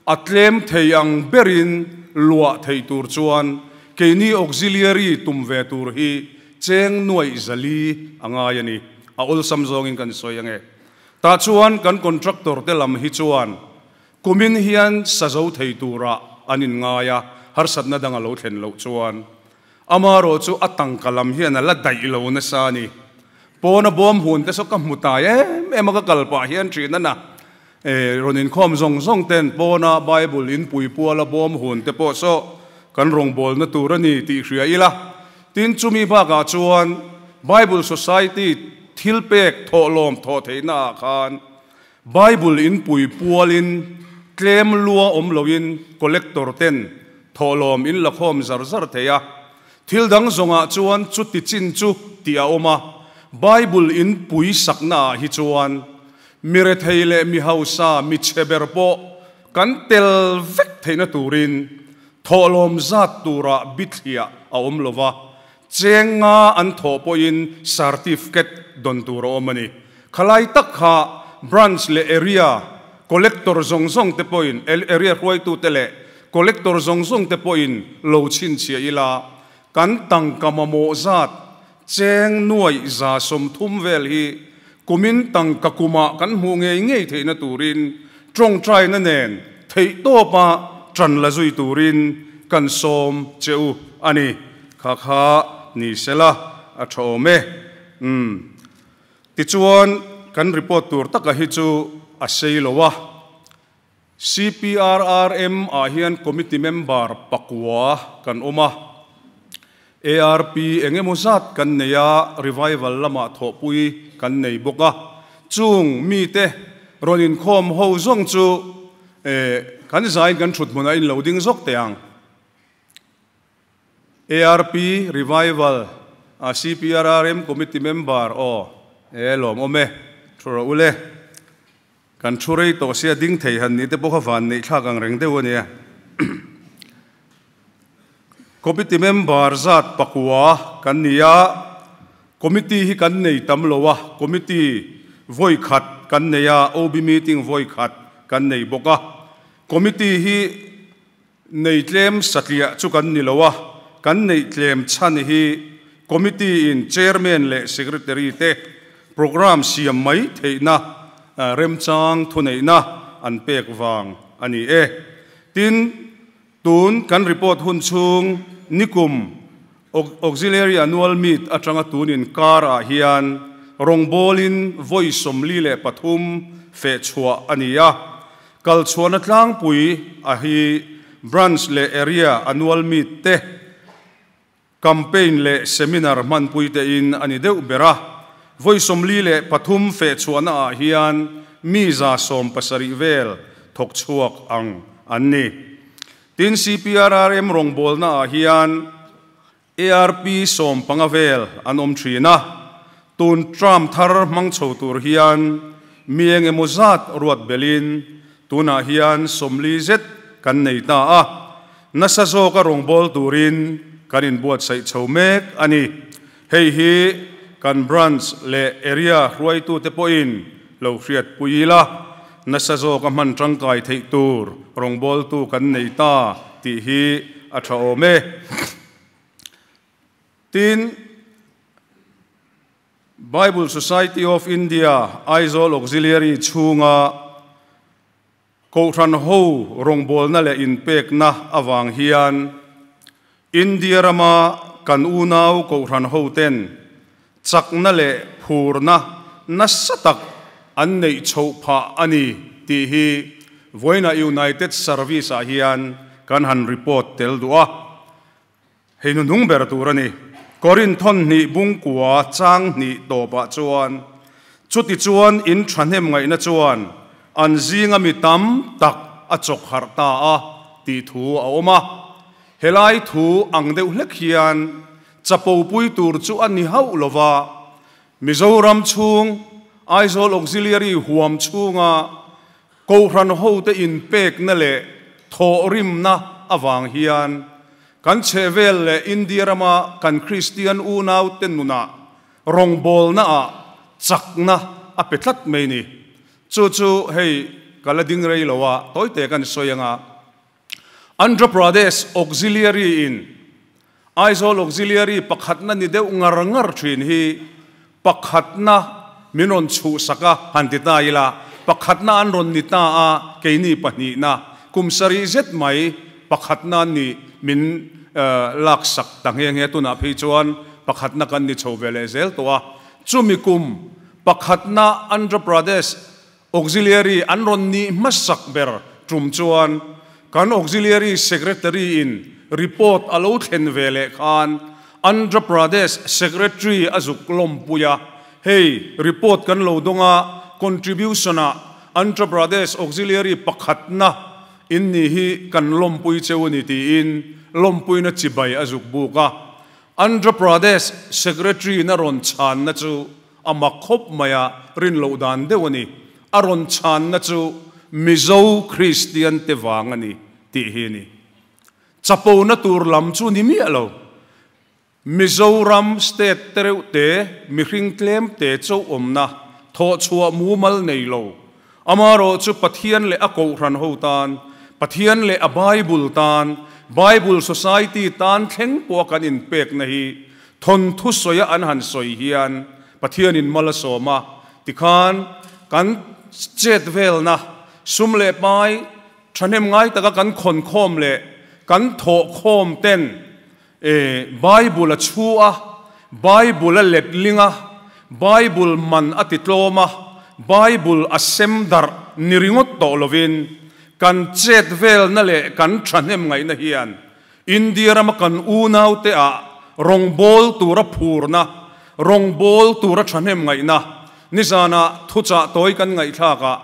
a tlem thei ang berin luah theih tur chuan keini auxiliary tum ve tur hi cheng nuaih 400 a ngai a ni. A awlsam zawngin kan sawi ange. Tah chuan kan contractor te lam hi chuan kumin hian sa zo thei turah an inngai a, harsatna dang a lo thlen loh chuan. Amaherawh chu a tangka lam hian a la daih lo nasa a ni. Pawna bawm hun te saw ka hmu tai em em a, ka kal pah hian thin a na. E, rawn inkhawm zawng zawng ten pawna Bible inpui puala bawm hun te pawh saw kan rawngbawlna tur a ni tih hria ila. Tin, chumi bakah chuan Bible Society thil pek thawhlawm thawh theihna ah khan Bible inpui pualin tlem lua awm loin collector ten thawhlawm in la khawm zar zar thei a. Thil dang zawngah chuan chuti chin chu tih a awm a, Bible inpui sakna ah hi chuan mi rethei leh mi hausa mi chhe ber pawh kan tel vek theihna turin thawhlawm zat turah bithliah a awm lo va, cheng nga an thawh pawhin certificate dawn tur a awm a ni. Khalai tak kha branch leh area collector zawng zawng te pawhin, area hruaitute leh collector zawng zawng te pawhin lo chhinchhiah ila, kan tangka mamawh zat cheng nuaih 130 vel hi kumin tangka kumah kan hmuh ngei ngei theihna turin tawngtaina nen theihtawpa tan la zui turin kan sawm che u a ni. Kha kha ni sela a tha awm e. Umm. Tichuan kan report tur taka hi chu a sei lo a. CPRRM ah hian committee member pakua kan awm a. ARP eng emaw zat kan nei a, revival lamah thawhpui kan nei bawk a. Chung mite rawn inkhawm ho zawng chu kan zain kan thut hmunah in lo ding zawk teh ang. ARP Revival CPRRM Committee member aw e lawm awm e, thu rawh u le. Kan thu rei tawh sia ding thei han ni te pawh kha van neih thlak ang reng deuh a nia. Committee member zat pakua kan ni a, committee hi kan nei tam lo a, committee vawi khat kan nei a, OB meeting vawi khat kan nei bawk a. Committee hi nei tlem satliah chu kan ni lo a, kan neih tlem chhan hi committee in chairman leh secretary te Programme siam mai theihna remchang thuneihna an pek vang a ni e. Tin, tun kan report hun chhung nikum Auxiliary Annual Meet atanga tun inkar ah hian rawngbawlin vawi 43 feh chhuah a ni a. Kal chhuahna tlangpui a hi Branch leh Area Annual Meet te, Campaign leh seminar hmanpui te in a ni deuh ber a, vawi 43 feh chhuahna ah hian mi 70 vel thawk chhuak ang an ni. Tin, CPRRM rawngbawlna ah hian ARP 15 vel an awm thin a, tun term thar hmang chho tur hian mi eng emaw zat ruat belhin tunah hian 40 zet kan nei ta a, nasa zawka rawngbâwl turin kan inbuatsaih chho mek a ni. Hei hi kan Branch leh Area hruaitute pawhin lo hriatpui ila, nasa zawka hman tangkai theih tur rawngbâwltu kan nei ta tih hi a tha awm e. Tin, Bible Society of India Aizawl Auxiliary chhunga Kohhran ho rawngbawlna leh inpekna avang hian India rama kan unau Kohhran hoten chakna leh phurna nasa tak an neih chhoh phah a ni tih hi vawiina United Service-ah hian kan han report tel duh a. Hei hnuhnung ber tur a ni. Korinthon hnih bungkua chang hnih tawpah chuan, Chutichuan in thahnem ngaihna chuan an zinga mi tam tak a chawk harh ta a, tih thu a awm a. Helai thu ang deuh hlek hian chapopui tur chu a ni hauh lo va, Mizoram chhung Aizawl Auxiliary huam chhunga Kohhran hote inpekna leh thawhrimna avang hian kan chhehvel leh India rama kan Kristian unaute nunah rawngbawlnaah chakna a pe tlat mai ni. Chu chu hei ka la ding rei lo a, tawite kan sawi anga Andhra Pradesh Auxiliary in Aizawl Auxiliary pakhatna ni deuh ngar ngar thin hi pakhatna min rawn chhuhsak a, han ti ta ila, pakhatna an rawn ni ta a, keini pahnihna, kum sarih zet mai pakhatna ni min laksak ta nghe nghe tunah phei chuan pakhatna kan ni chho ve leh zel tawh a, chumi kum pakhatna Andhra Pradesh Auxiliary an rawn nih hmasak ber tum chuan kan Auxiliary Secretary in report a lo thlen ve leh khan Andhra Pradesh Secretary a zuk lawmpui a, hei report kan lo dawng a, contribution ah Andhra Pradesh Auxiliary pakhatna in nih hi kan lawmpui cheu a ni tiin lawmpuina chibai a zuk buk a. Andhra Pradesh Secretary in a rawn chhanna chu A mak khawp mai a, rin loh dan deuh a ni. A rawn chhanna chu Mizo Kristian te vang a ni tih hi a ni. Chapona tur lam chu ni miah lo. Mizoram state te reuh te, mihring tlem te chauh awmna, thawhchhuah mumal nei lo. Amarawh chu Pathian leh a Kohhran ho tan, Pathian leh a Bible tan, Bible Society tan thleng pawha kan inpekna hi thawnthu sawia an han sawi hian Pathianin mal a sawm a, tikhan kan chet velna sum leh pai thahnem ngai taka kan khawnkhawm leh kan thawhkhawm ten Bible a chhu a, Bible a letling a, Bible man a ti tlawm a, Bible a sem darh ni ringawt tawh lovin, kan chet velna leh kan thahnem ngaihna hian India rama kan unaute ah rawngbâwl tura phurna, rawngbâwl tura thahnem ngaihna, nizanah thuchah tawi kan ngaihthlak ah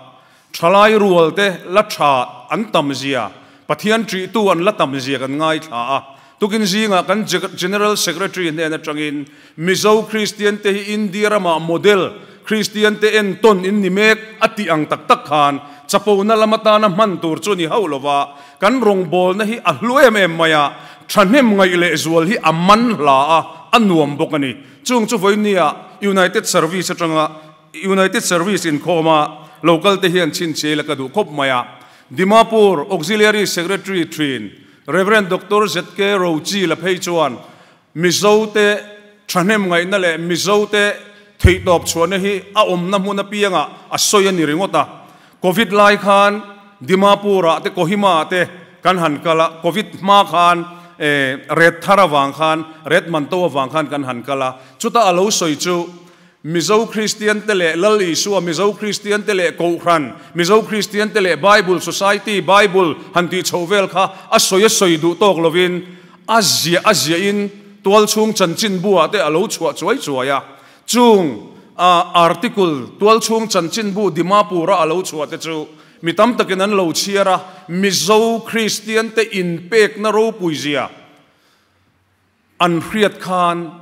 Thalai rualte la tha an tam zia, Pathian ṭihtu an la tam zia kan ngaithla a. Tukin zingah kan General Secretary hnen aṭangin Mizo Kristian te hi India ramah model Kristian te entawn in ni mek a tih ang tak tak khan chapona lam atana hman tur chu ni hauh lova kan rawngbawlna hi a hlu em em mai a, thahnem ngaih leh zual hi a man hla a, a nuam bawk a ni. Chung chu vawinia United Service aṭanga United Service inkhawma local te hian chhinchhiai la ka duh khawp mai a. Dimapur Auxiliary Secretary thin Rev. Doctor ZK Rochi la phei chuan Mizo te thahnem ngaihna leh Mizo te Theihtawp chhuahna hi a awmna hmun apiangah a sawi a ni ringawt a. Covid lai khan Dimapur-ah te Kohima-ah te kan han kal a, Covid hma khan ret thar avang khan, ret man to avang khan kan han kal a. Chuta a lo sawi chu Mizo Kristian te leh Lal Isua, Mizo Kristian te leh Kohhran, Mizo Kristian te leh Bible Society, Bible han tih chhoh vel kha a sawi a sawi duh tawk lovin a ziah a ziahin tualchhung chanchinbu ah te a lo chhuah chuai chuai a. Chung article tualchhung chanchinbu Dimapur a a lo chhuah te chu mi tam takin an lo chhiar a, Mizo Kristian te inpekna ropui zia an hriat khan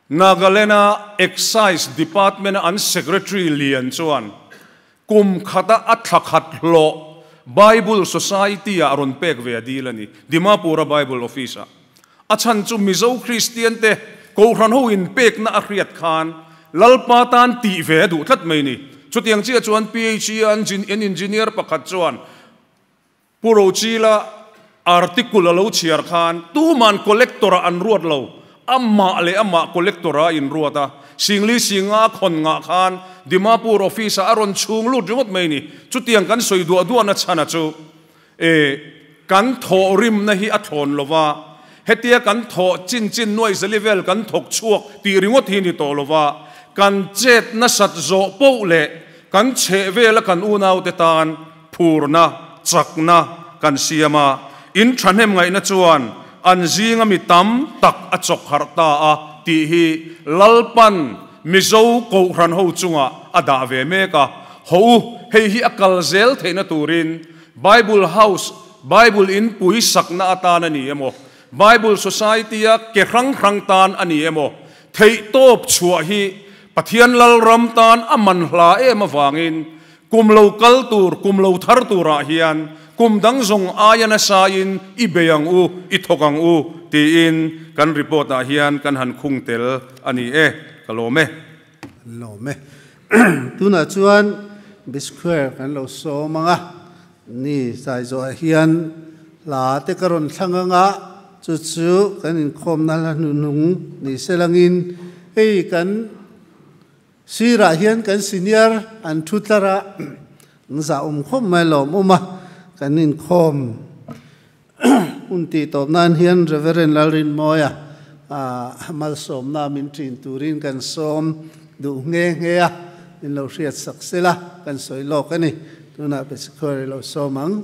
Nagaland-a Excise Department-a an Secretary lian chuan kum khata a thla khat hlawh Bible Society-ah rawn pek ve a dil a ni, Dimapur-a Bible Office-ah. A chhan chu Mizo Kristian-te Kohhran ho inpekna a hriat khan Lalpa tan tih ve a duh tlat mai ni. Chutiang chiah chuan PHE-a an engineer pakhat chuan Pu Rochila article a lo chhiar khan tuman collector-ah an ruat lo, amah leh amah collector-ah a inruat a, Singli Singa a khawn ngah khan Dimapur office-ah a rawn chhung lut ringawt mai ni. Chutiang kan sawi duah duahna chhana chu e kan thawh rimna hi a thlawn lo va, hetia kan thawh chin chin nuai zali vel kan thawk chhuak tih ringawt hi ni tawh lo va, kan chet nasat zawh poh leh kan chheh vela kan unaute tan Phurna, chakna kan siam a, in thahnem ngaihna chuan an zinga mi tam tak a chawk harh ta a tih hi Lalpan Mizo Kohhran ho chungah a dah ve mek a. Haw u, hei hi a kal zel theihna turin Bible House, Bible inpui sakna atan a ni emaw, Bible Society-a ke hrang hrang tan a ni emaw, theihtawp chhuah hi Pathian Lalram tan a man hla em avangin Kum lo kal tur, kum lo thar turah hian kum dang zawng aia nasain i bei ang u, i thawk ang u tiin kan report-ah hian kan han khung tel a ni e. Ka lawm e. Kan lawm e. Tunah chuan Bisquare kan lo sawm ang a, ni Saizawhah hian hla te ka rawn thlang ang a, chu chu kan inkhawmna hla hnuhnung ni selangin hei kan Sirah hian kan senior an thu tlar a, an zah awm khawp mai lawm awm a, kan inkhawm hun tih tawp nan hian Reverend Lalrinmawia malsawmna min ṭin turin kan sawm duh nghe nghe a, min lo hriat sak sela kan sawi lawk a ni. Tunah Besikhawr i lo sawm ang.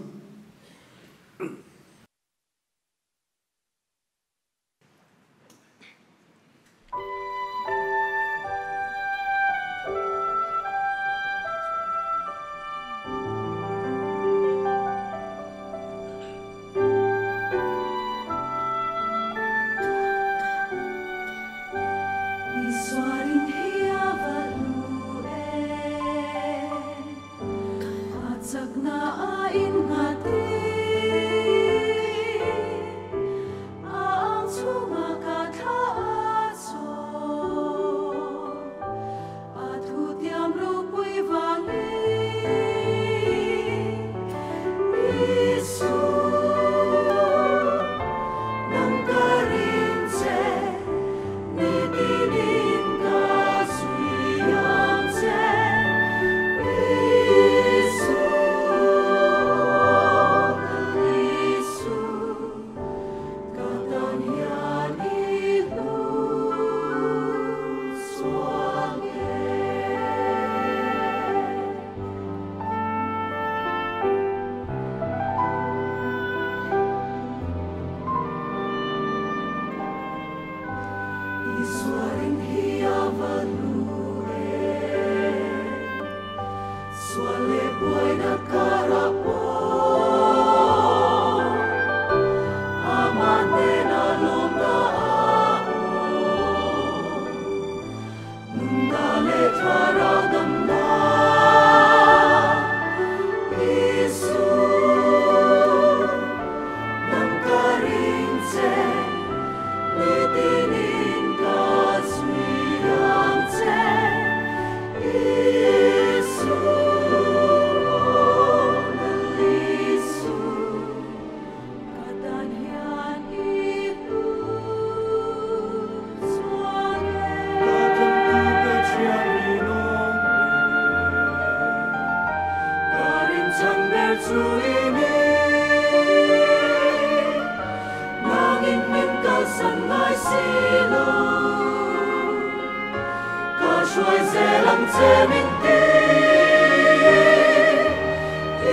Hruai zel ang che min ti.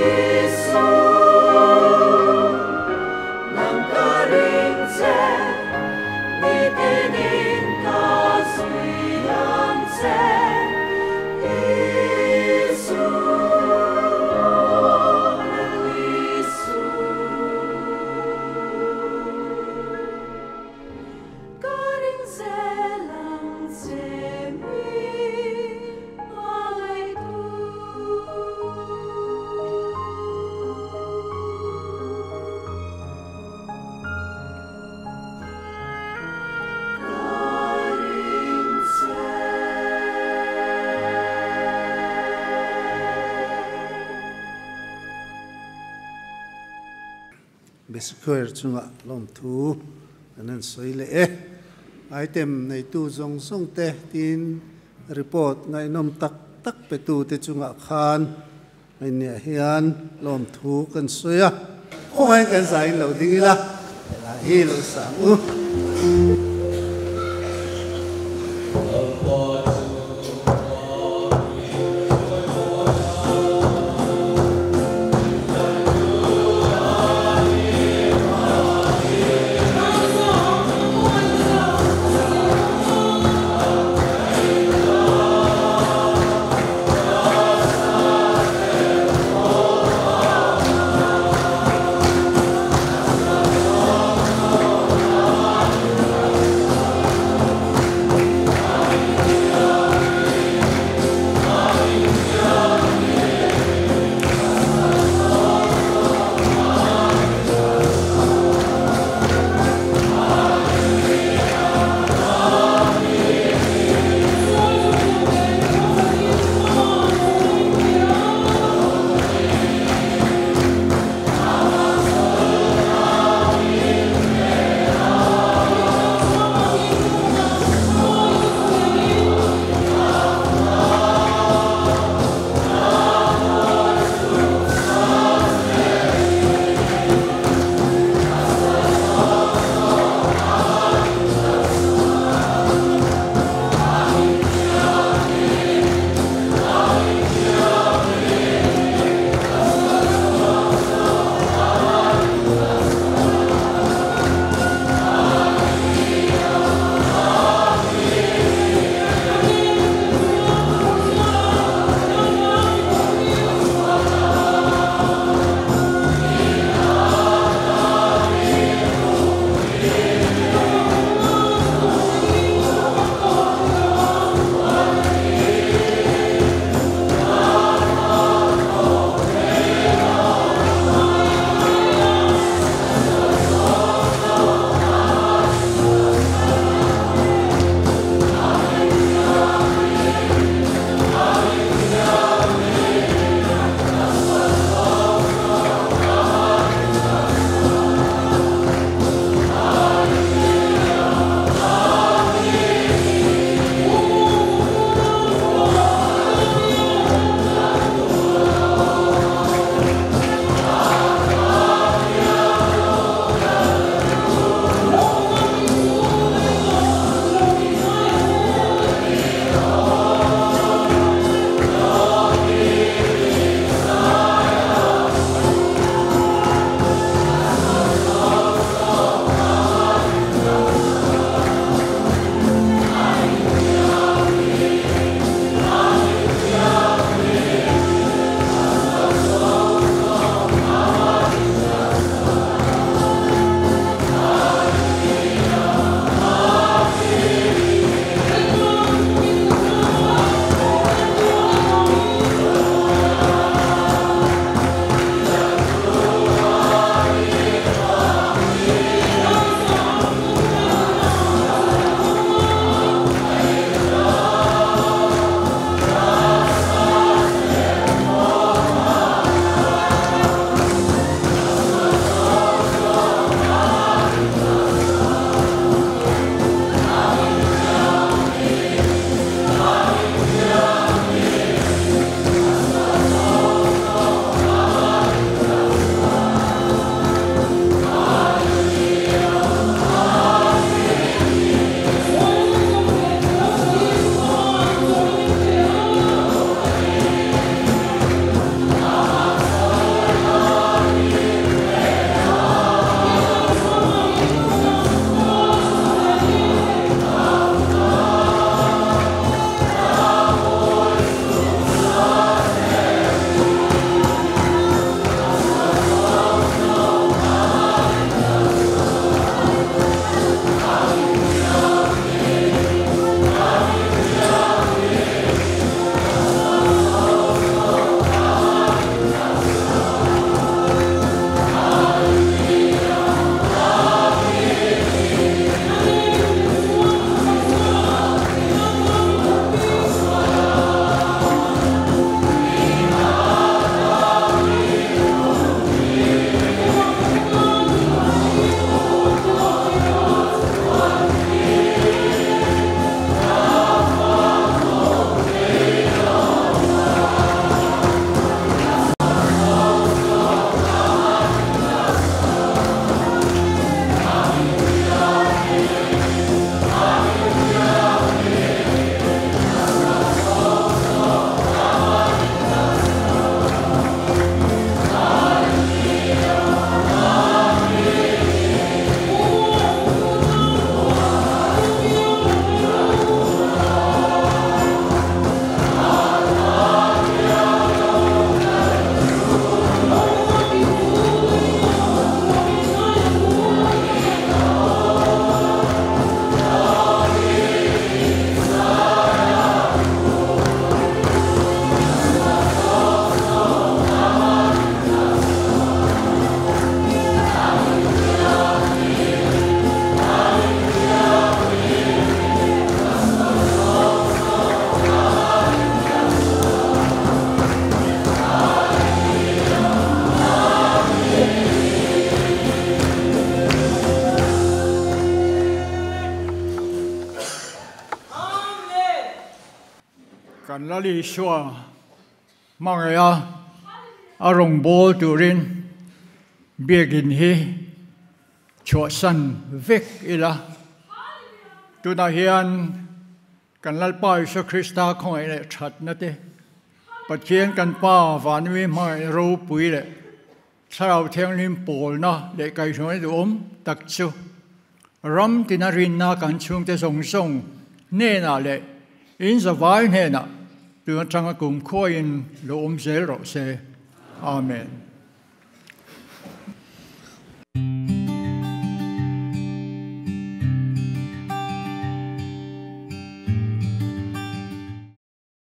Isu, nang ka ring che, ni tinin ka zui ang che. Isu, Isu. Ka ring zel ang che mi hmangaih tu. Ka ring che. Besquare chunga lom thu kan han sawi leh e. Item neitu zawng zawng te tin report ngaihnawm tak tak pe tu te chungah khan hei hian lom thu kan sawi a. Khawngaih kan zain lo ding ila, helai hi lo sang u. Kan Lal Isua hmangaih a, a rawngbâwl tûrin biakin hi chhuahsan vek ila. Tunah hian kan Lalpa Isua Krista khawngaih leh thatna te, Pathian kan Pa Vanmi hmangaih ropui leh Thlarau Thianghlim pawlna leh kaihhruaina duhawm tak chu ram tina rinna kan chhungte zawng zawng hnenah leh in zavai hnenah tun atanga kumkhuain lo awm zel rawh se. Amen.